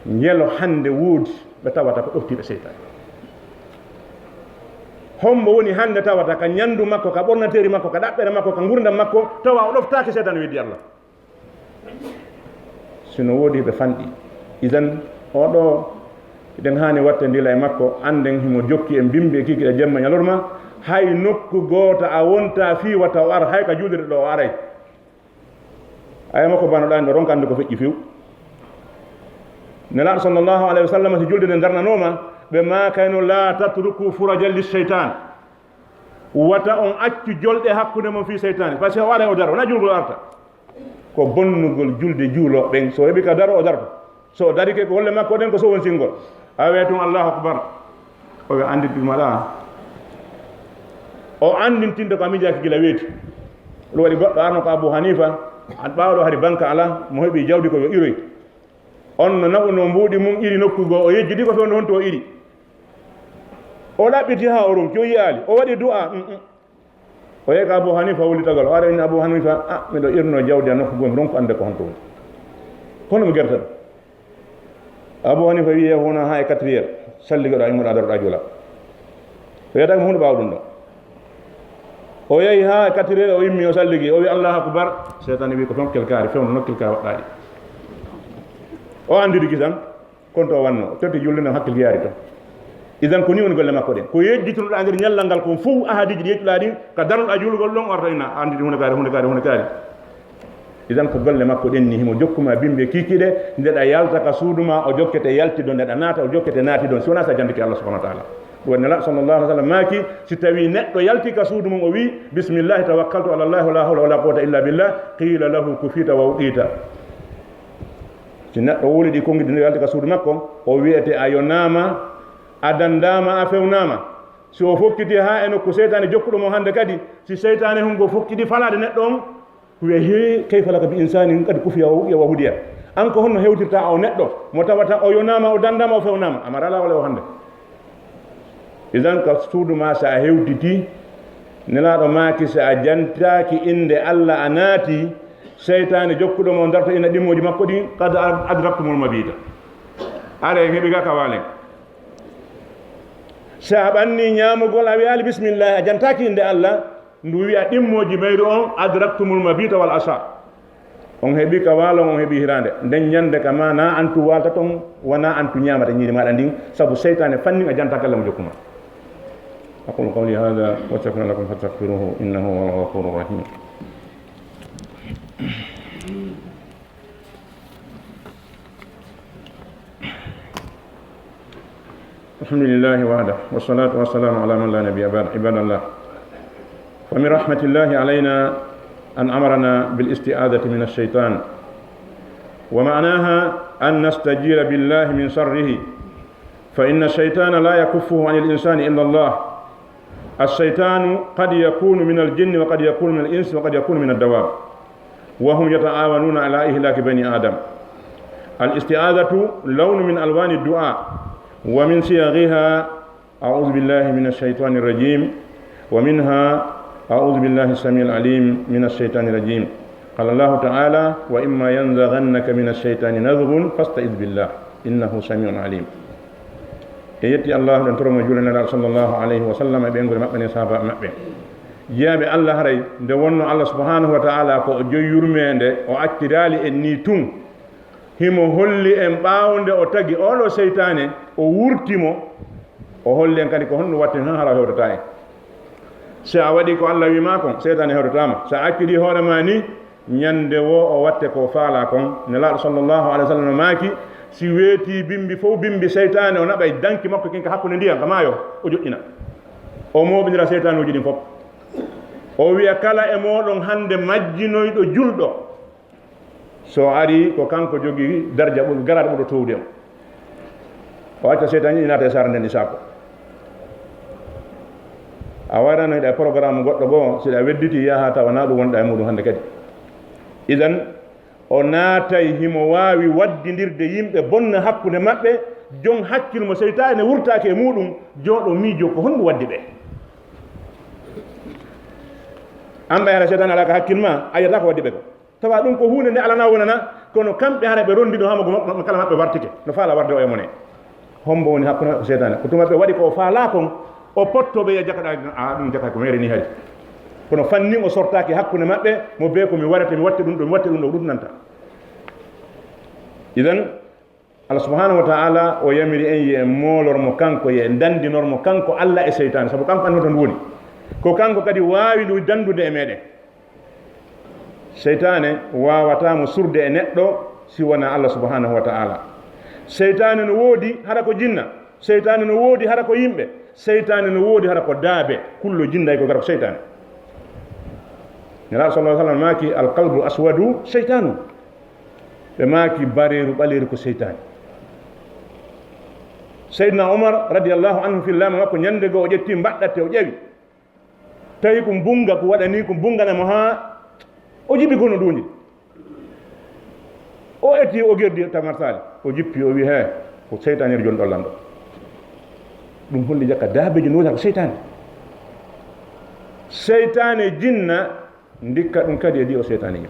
Njelo hannde woodi ɓe tawata ko ɗoftiiɓe seytaane. Hombo woni hannde tawata ka ñanndu makko, ka ɓornateeri makko, ka ɗaɓɓere makko, ka ngurdam makko, tawa o ɗoftaaki seytaane weddi Allah? Si no woodi ɓe fanɗi. Idan, oɗo, eɗen haani wattandila e makko, annden himo jokki en bimbi e kikiɗe jemma ñalorma, hay nokku goota a wonta fii wata o ar, hay ka juulirde ɗo o aray. Aya makko banoɗa en ɗo ronka annde ko feƴƴi few. Nelaaɗo sallallahu alayhi wa sallam, si julde nde darnanooma, ɓe maakayno, "La tatruku furajan lishaytan." Wata on accu jolɗe hakkunde mon fii seytaane. Parce que o aray o daro, wona julgol arta. Ko bonnugol julde juulooɓe ɓen. So heɓi ka daro, o darto. So o darike ko golle makko ɗen ko sowonsingol. A wi'ay tun, "Allahu akbar." O wi'a, "Anndin ɗum aɗa." O anndintinde ko a miijaaki gila weeti. Ɗum waɗi goɗɗo arno ko Abu Hanifa, an ɓaawo ɗo hari banka alaa, mo heɓi jawdi ko yo iroy. On no naɓuno mbuuɗi mum iri nokku goo, o yejjiti ko fewndo honto o iri. O ɗaɓɓiti haa o ronki, o yi'aali. O waɗi du'a, mm, mm. O yehi ka Abu Hanifa wullitagol. O ara inni Abu Hanifa, "Ah, miɗo irno jawdi a nokku goo, mi ronku annde ko honto woni." Kono mi gerta ɗum. Abu Hanifa wi'i, "Yehu wona haa e quatre heures, salligoɗa, immoɗa, daroɗa juula." O yiyata ko huunde ɓaawo ɗum ɗo. O yehi haa e quatre heures, o immi, o salligi, o wi'i, "Allahu akbar." Seytaane wi'i, "Ko fewndo kelkaari, fewndo nokkel ka waɗɗaɗi." O anndiri kisan, kon to o wanno, o totti julde nden, hakkil yaari to. Idan ko ni woni golle makko ɗen. Ko yejjitunoɗa nder ñallal ngal kon fow, ahadiji ɗi yejjuɗa ɗin, ka daroɗa juulugol ɗon, o arta ina, "Anndiri huunde kaari, huunde kaari, huunde kaari." Idan ko golle makko ɗen ni, himo jokkuma bimbi e kiikiiɗe, nde ɗa yalta ka suudu ma, o jokkete yaltido, nde ɗa naata, o jokkete naatido, si wonaa sa jandike Allah subhanahu wa ta'ala. Ɗum waɗi Nelaaɗo sallallahu alaihi wa sallam maaki, si tawi neɗɗo yalti ka suudu mum, o wi, "Bismillahi tawakkaltu ala Allah, wala hawla wala quwwata illa billah," qila lahu, "Kufita wa uɗita." Si neɗɗo wuli ɗi konngi ɗi yalti ka suudu makko, o wiyete, "A yonaama, A danndaama, a fewnaama. Si o fokkiti haa e nokku seytaane jokkuɗo mo hannde kadi, si seytaane hungo fokkiti falaade neɗɗo on, wiya, "Hee, kayfa laka bi insanin qad kufiya wa hudiya." An ko honno hewtirta o neɗɗo mo tawata o yonaama, o danndaama, o fewnaama? A maraa laawol e o hannde. Idan ka suudu ma, si a hewtiti, Nelaaɗo maaki, si a jantaaki innde Allah, a naati, seytaane jokkuɗo mo darto ina ɗimmooji makko ɗin, qad adraktumul mabita. Are en heɓi ga ka waalen. Si a ɓanni ñaamugol, a wiyaali bismillah, a jantaaki innde Allah, ndu wiya ɗimmooji mayru on, adraktumul mabita wal asha. On heɓi ka waalon, on heɓi hiraande. Nden ñande ka ma, na antu waalta ton, wona antu ñaamata ñiiri maaɗa ndin, sabu seytaane fannin a jantaaki Allah mo jokkuma. أقول قولي هذا وأستغفر لكم فاستغفروه إنه هو الغفور الرحيم. الحمد لله وحده والصلاة والسلام على من لا نبي بعده. عباد الله، فمن رحمة الله علينا أن أمرنا بالاستعاذة من الشيطان، ومعناها أن نستجير بالله من شره، فإن الشيطان لا يكفه عن الإنسان إلا الله. الشيطان قد يكون من الجن وقد يكون من الإنس وقد يكون من الدواب، وهم يتعاونون على إهلاك بني آدم. الاستعاذة لون من ألوان الدعاء، ومن صيغها أعوذ بالله من الشيطان الرجيم، ومنها أعوذ بالله السميع العليم من الشيطان الرجيم. قال الله تعالى: "وإما ينزغنك من الشيطان نزغ فاستعذ بالله إنه سميع عليم." E yetti Allah, ɗon toro mo juulanaɗo sallallahu alayhi wa sallam e ɓeynguure maɓɓe nden, sahaaba maɓɓe. Jiyaaɓe Allah, haray nde wonno Allah subhanahu wa ta'ala ko o joyi yurmeende, o acciraali en ni tun. Himo holli en ɓaawo nde o tagi oɗo seytaane, o wurti mo, o holli en kadi ko honɗum watten han hara o hewtata en. Si a waɗi ko Allah wi ma kon, seytaane hewtata ma. Si a acciri hoore ma ni, ñande wo o watte ko faala kon. Nelaaɗo sallallahu alayhi wa sallam maaki, si weeti bimbi fow bimbi, seytaane o naɓay danki makko kin ka hakkunde ndiyan ka maayo, o joɗɗina. O mooɓindira seytaanuuji ɗin fof. O wiya kala e mooɗon hannde majjinoyɗo julɗo, so ari ko kanko jogii darja ɓur-, garaade ɓurɗo towde mo. O acca seytaane ɗi naata e saare nden ɗi saako. A waranoyɗa e programme goɗɗo goo, si ɗa wedditi yaha tawa na ɗum wonɗa e muɗum hannde kadi. Idan, o naatay himo waawi waddindirde yimɓe bonna hakkunde maɓɓe, jon hakkil mo seytaane wurtaaki e muɗum, jooɗo miijo ko honɗum waddi ɓe. An ɓay hara seytaane alaa ka hakkil ma, a yiyata ko waddi ɓe ko. Tawa ɗum ko huunde nde alana wonana, kono kamɓe hara ɓe rondi ɗum hamago maɓɓe, maɓɓe kala maɓɓe wartike. No faala warde o e mone. Hombo woni hakkunde maɓɓe ko seytaane. Ko tuma ɓe waɗi ko o faala kon, o potto ɓe ya jakaɗa, a ɗum jaka ko mere ni hari. Kono fannin o sortaaki hakkunde maɓɓe, mo be ko mi warata, mi watte ɗum ɗo, mi watte ɗum ɗo, ɗum nanta. Idan, Allah subhanahu wa ta'ala o yamiri en ye en moolor mo kanko, ye en dandinor mo kanko Allah e seytaane, sabu kanko anndi hoto ndu woni. Ko kanko kadi waawi ndu dandude e meɗen. Seytaane waawata mo surde e neɗɗo si wona Allah subhanahu wa ta'ala. Seytaane no woodi hara ko jinna, seytaane no woodi hara ko yimɓe, seytaane no woodi hara ko daabe, kullo jinday ko gara ko seytaane. Nelaaɗo sallallahu alaihi wasallam maaki, "Al qalbu aswadu seytaanu." Ɓe maaki, "Bareeru ɓaleeru ko seytaane." Seydina Omar radiyallahu anhu fillama makko ñande goo o ƴetti mbaɗɗatte o ƴewi. Tawi ko mbunga ko waɗani ko mbungana mo haa o jibi kono duundi. O eti o gerdi tamarsaali. O jippi o wi, "He, ko seytaane jon ɗo lanɗo." Ɗum holli jakka daabeji no woni ko seytaane. Seytaane jinna ndikka ɗum kadi e ɗi o seytaane jinna.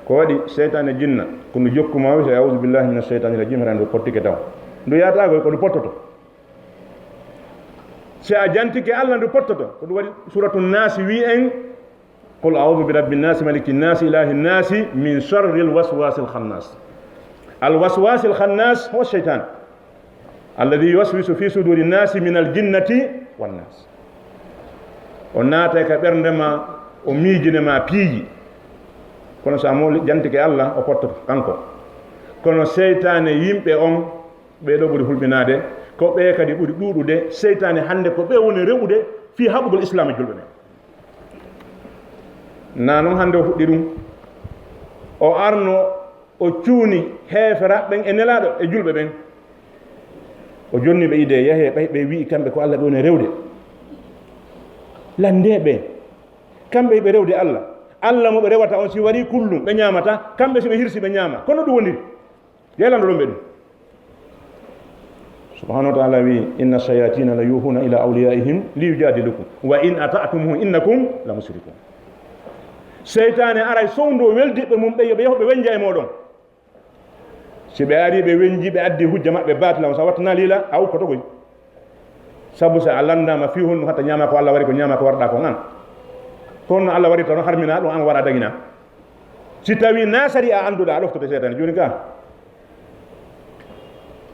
Ko waɗi seytaane jinna, ko ndu jokku ma wi, "A'udhu billahi minash shaytanir rajim," hara ndu pottike taw. Ndu yaata ko, ko ndu pottoto. Si a jantike Allah ndu pottoto. Ko ɗum waɗi Suratu Naasi wi en, "Qul a'udhu bi rabbin nas, malikin nas, ilahin nas, min sharril waswasil khannas." Al waswasil khannas huwa shaytan. Alladhi yuwaswisu fi suduri nasi min al jinnati wan nas. O naata ka ɓernde ma, o miijine ma piiji. Kono so a mo jantike Allah, o pottoto kanko. Kono seytaane yimɓe on, ɓee ɗo ɓuri hulɓinaade, ko ɓee kadi ɓuri ɗuuɗude. Seytaane hannde ko ɓee woni rewude fii haɓugol Islaam e julɓe ɓen. Na non hannde o fuɗɗi ɗum. O arno, o cuuni heeferaaɓe ɓen e Nelaaɗo e julɓe ɓen. O jonni ɓe idée, yahee ɓay ɓe wi'i kamɓe ko Allah ɓe woni rewde. Lanndee ɓe. Kamɓe ɓe rewde Allah. Allah mo ɓe rewata on, si warii kullum, ɓe ñaamata. Kamɓe si ɓe hirsi, ɓe ñaama. Kono ɗum woniri. Yelanɗo ɗum ɓe ɗum. Subhanahu wa ta'ala wi, "Inna shayatina la yuhuna ila awliyaihim li yujadilukum. Wa in ata'tumuhu innakum la mushrikun." Seytaane aray sowndo weldiɓɓe mum ɓe, yo ɓe yahu ɓe wenja e mooɗon. Si ɓe ari, ɓe wenji, ɓe addi hujja maɓɓe baatila on, sa wattana lila, a ukkoto koy. Sabu si a lanndama fii honɗum hatta ñaama ko Allah wari, ko ñaama ko warɗa kon an. Ko honno Allah wari tan harmina ɗum, an wara dagina. Si tawi na sariya annduɗa, a ɗoftoto seytaane. Jooni ka,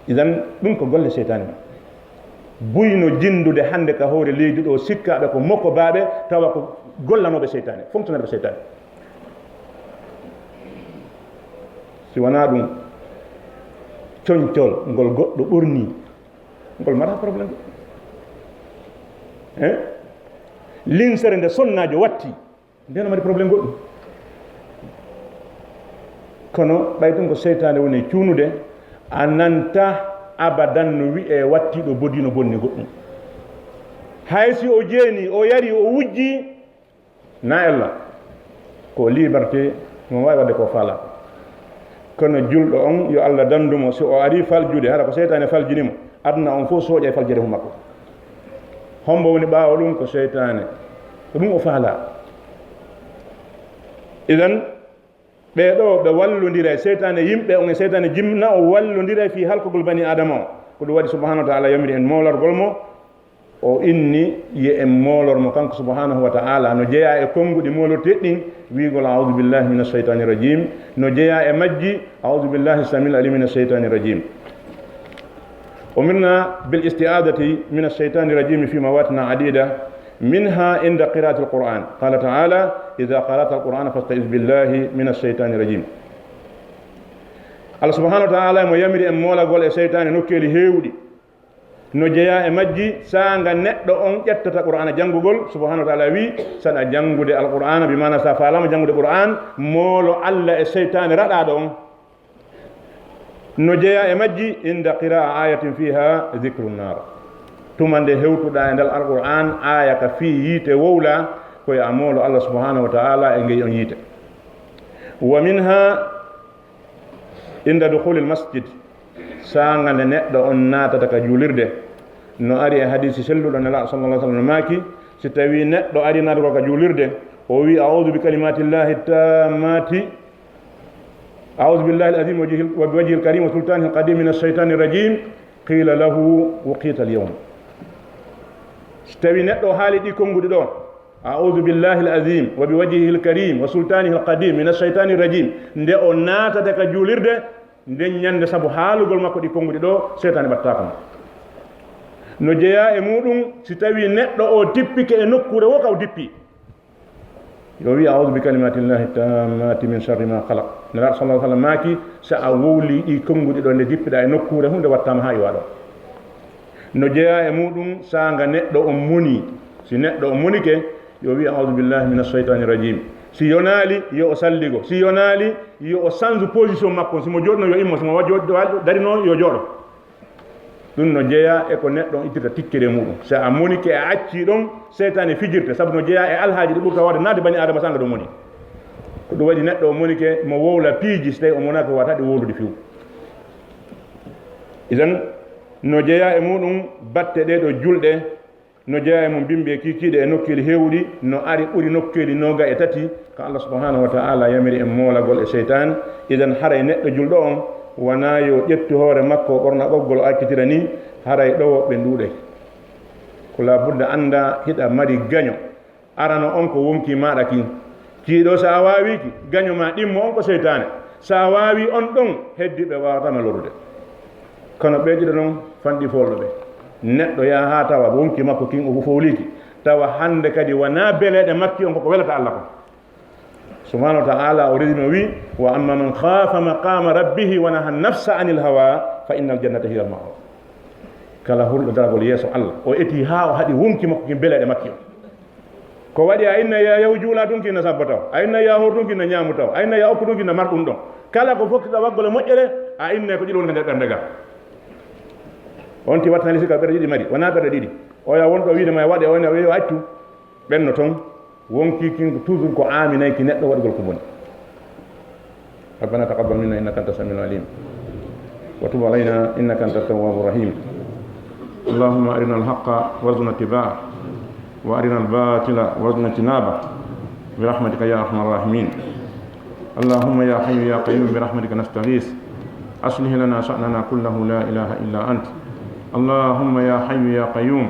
idan ɗum ko golle seytaane ma. Buyno jinndude hannde ka hoore leydi ɗo, sikkaaɓe ko mokko baaɓe, tawa ko gollanooɓe seytaane, fonctionnaire ɓe seytaane. Si wanaa ɗum, concol ngol goɗɗo ɓorni, ngol mara problème. Hein? Linsere nde sonnaajo watti, nden o mari problème goɗɗum. Kono ɓay ɗum ko seytaane woni e cuunude, a nanta abadan no wi'e wattiiɗo bodi no bonni goɗɗum. Hay si o jeeni, o yari, o wujji, na ella, ko liberté, mo waawi waɗde ko faala. Kono julɗo on, yo Allah dandu mo, si o ari faljude, hara ko seytaane faljini mo, aduna on fof sooƴa e faljere mum makko. Hombo woni ɓaawo ɗum? Ko seytaane. Ko ɗum o faala. Idan, ɓee ɗo, ɓe wallondira e seytaane, yimɓe on e seytaane jinna o wallondira fii halkugol bani Aadama o. Ko ɗum waɗi subhanahu wa ta'ala yamiri en moolorgol mo, o inni ye en moolor mo kanko subhanahu wa ta'ala. No jeyaa e konnguɗi moolorteeɗi ɗin, wi'ugol, "A'udhu billahi minash shaytanir rajim." No jeyaa e majji, "A'udhu billahi samil alim minash shaytanir rajim." أمرنا بالاستعاذة من الشيطان الرجيم في مواطن عديدة، منها عند قراءة القرآن. قال تعالى: "إذا قرأت القرآن فاستعذ بالله من الشيطان الرجيم." Allah subhanahu wa ta'ala mo yamiri en moolagol e seytaane nokkeeli heewɗi. No jeyaa e majji, saanga neɗɗo on ƴettata Qur'aana janngugol, subhanahu wa ta'ala wi, saɗa janngude Alqur'aana, bi maana sa faalaama janngude Qur'aan, moolo Allah e seytaane raɗaaɗo on. No jeyaa e majji, inda qira'a ayatin fiha dhikru nar. Tuma nde hewtuɗaa e ndal Alqur'aan, aaya ka fii yiite wowlaa, ko yo a moolo Allah subhanahu wa ta'ala e ngey on yiite. Wa minha inda dukhulil masjid, saanga nde neɗɗo on naatata ka juulirde. No ari e hadiisi selluɗo Nelaaɗo sallallahu alaihi wasallam no maaki, si tawi neɗɗo ari naatugol ka juulirde, o wi, "A'udhu bi kalimatillahi tammati, a'udhu billahi al-azim wa wajhil-, wa bi wajhil karim wa sultanihil qadim minash shaytanir rajim," qila lahu, "Wuqita al-yawm." Si tawi neɗɗo haali ɗi konnguɗi ɗo, "A'udhu billahi al-azim wa bi wajhihi al-karim wa sultanihi al-qadim minash shaytanir rajim." Nde o naatata ka juulirde, nden ñande, sabu haalugol makko ɗi konnguɗi ɗo, seytaane ɓattaako mo. No jeyaa e muɗum, si tawi neɗɗo o dippike e nokkuure wo ka o dippi, yo wi, "A'udhu bi kalimatillahi tammati min sharri ma khalaq." Nelaaɗo sallallahu alaihi wasallam maaki, sa a wowli ɗi konnguɗi ɗo nde dippiɗa e nokkuure, hunde wattaama haa iwa ɗo. No jeyaa e muɗum, saanga neɗɗo on moni. Si neɗɗo on monike, yo wi, "A'udhu billahi minash shaytanir rajim." Si yonaali, yo o salligo. Si yonaali, yo o sanju position makko. Si mo jooɗino, yo immo. Si mo wa-, jooɗ-, wa-, darino, yo jooɗo. Ɗum no jeyaa e ko neɗɗo on ittirta tikkere muɗum. Si a monike, a accii ɗon, seytaane fijirte. Sabu no jeyaa e alhaaji ɗi ɓurta waawde naatde bani Aadama saanga ɗo moni. Ko ɗum waɗi neɗɗo o monike, mo wowla piiji, si tawi o monaaki, o waawata ɗi wowlude few. Idan, no jeyaa e muɗum batte ɗee ɗo julɗe, no jeyaa e mum bimbi e kiikiiɗe e nokkeeli heewuɗi, no ari ɓuri nokkeeli nooga e tati ka Allah subhanahu wa ta'ala yamiri en moolagol e seytaan. Idan, haray neɗɗo julɗo on wanaa yo ƴettu hoore makko, ɓorna ɓoggol, o accitira ni, haray ɗowo ɓe nduuɗay. Ko labudda annda hiɗa mari gaño. Arano on ko wonki maaɗa kin. Kiiɗo, so a waawii ki, gaño ma ɗimmo on ko seytaane. So a waawii on ɗon, heddiɓe waawata ma lorrude. Kono ɓee ɗiɗo non fanɗi foolɗo ɓe. Neɗɗo yaha haa tawa wonki makko kin o fowliiki. Tawa hannde kadi wanaa beleeɗe makki on koko welata Allah kon. Subhanahu wa ta'ala o rewino wi, "Wa amma man khafa maqama rabbihi wa naha nafsa anil hawa fa innal jannata hiya al ma'wa." Kala hulɗo daragol yeeso Allah, o eti haa o haɗi wonki makko kin beleeɗe makki on. Ko waɗi a inna ya yahu juula tun kinna sabbo taw, a inna ya hor tun kinna ñaamu taw, a inna ya okku tun kinna mar ɗum ɗon. Kala ko fokkita waggol e moƴƴere, a inna ko ɗiɗo woni ka nder ɓernde ga. On ti wattana lisi ka ɓerɗe ɗiɗi mari, wonaa ɓerɗe ɗiɗi. Oya wonɗo wiide ma e waɗe, on wiya accu, ɓenno toon. Wonki kin toujours ko aaminayki neɗɗo waɗugol ko boni. ربنا تقبل منا إنك أنت السميع العليم وتب علينا إنك أنت التواب الرحيم. اللهم أرنا الحق وارزقنا اتباعه وأرنا الباطل وارزقنا اجتنابه برحمتك يا أرحم الراحمين. اللهم يا حي يا قيوم برحمتك نستغيث أصلح لنا شأننا كله لا إله إلا أنت. اللهم يا حي يا قيوم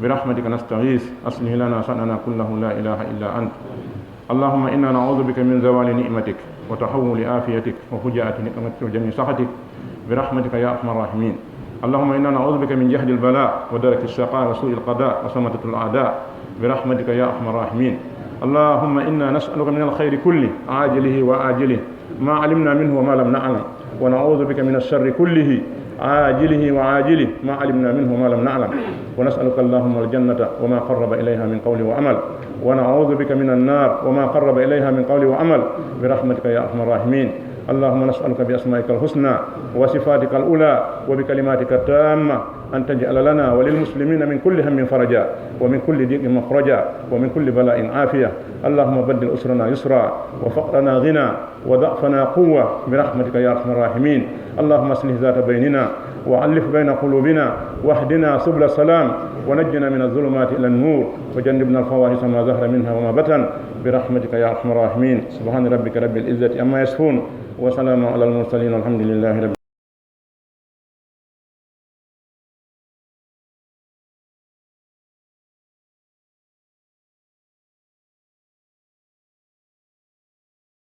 برحمتك نستغيث أصلح لنا شأننا كله لا إله إلا أنت. اللهم إنا نعوذ بك من زوال نعمتك وتحول عافيتك وفجاءة نقمتك وجميع سخطك برحمتك يا أرحم الراحمين. اللهم إنا نعوذ بك من جهد البلاء ودرك الشقاء وسوء القضاء وشماتة الأعداء برحمتك يا أرحم الراحمين. اللهم إنا نسألك من الخير كله عاجله وآجله ما علمنا منه وما لم نعلم، ونعوذ بك من الشر كله عاجله وآجله ما علمنا منه وما لم نعلم، ونسألك اللهم الجنة وما قرب إليها من قول وعمل، ونعوذ بك من النار وما قرب إليها من قول وعمل، برحمتك يا أرحم الراحمين. اللهم نسألك بأسمائك الحسنى وصفاتك العلى وبكلماتك التامة أن تجعل لنا وللمسلمين من كل هم فرجا، ومن كل ضيق مخرجا، ومن كل بلاء عافية. اللهم بدل أسرنا يسرا، وفقرنا غنى، وضعفنا قوة، برحمتك يا أرحم الراحمين. اللهم أصلح ذات بيننا، وألف بين قلوبنا، واهدنا سبل السلام، ونجنا من الظلمات إلى النور، وجنبنا الفواحش ما ظهر منها وما بطن، برحمتك يا أرحم الراحمين. سبحان ربك رب العزة عما يصفون، وسلام على المرسلين، والحمد لله رب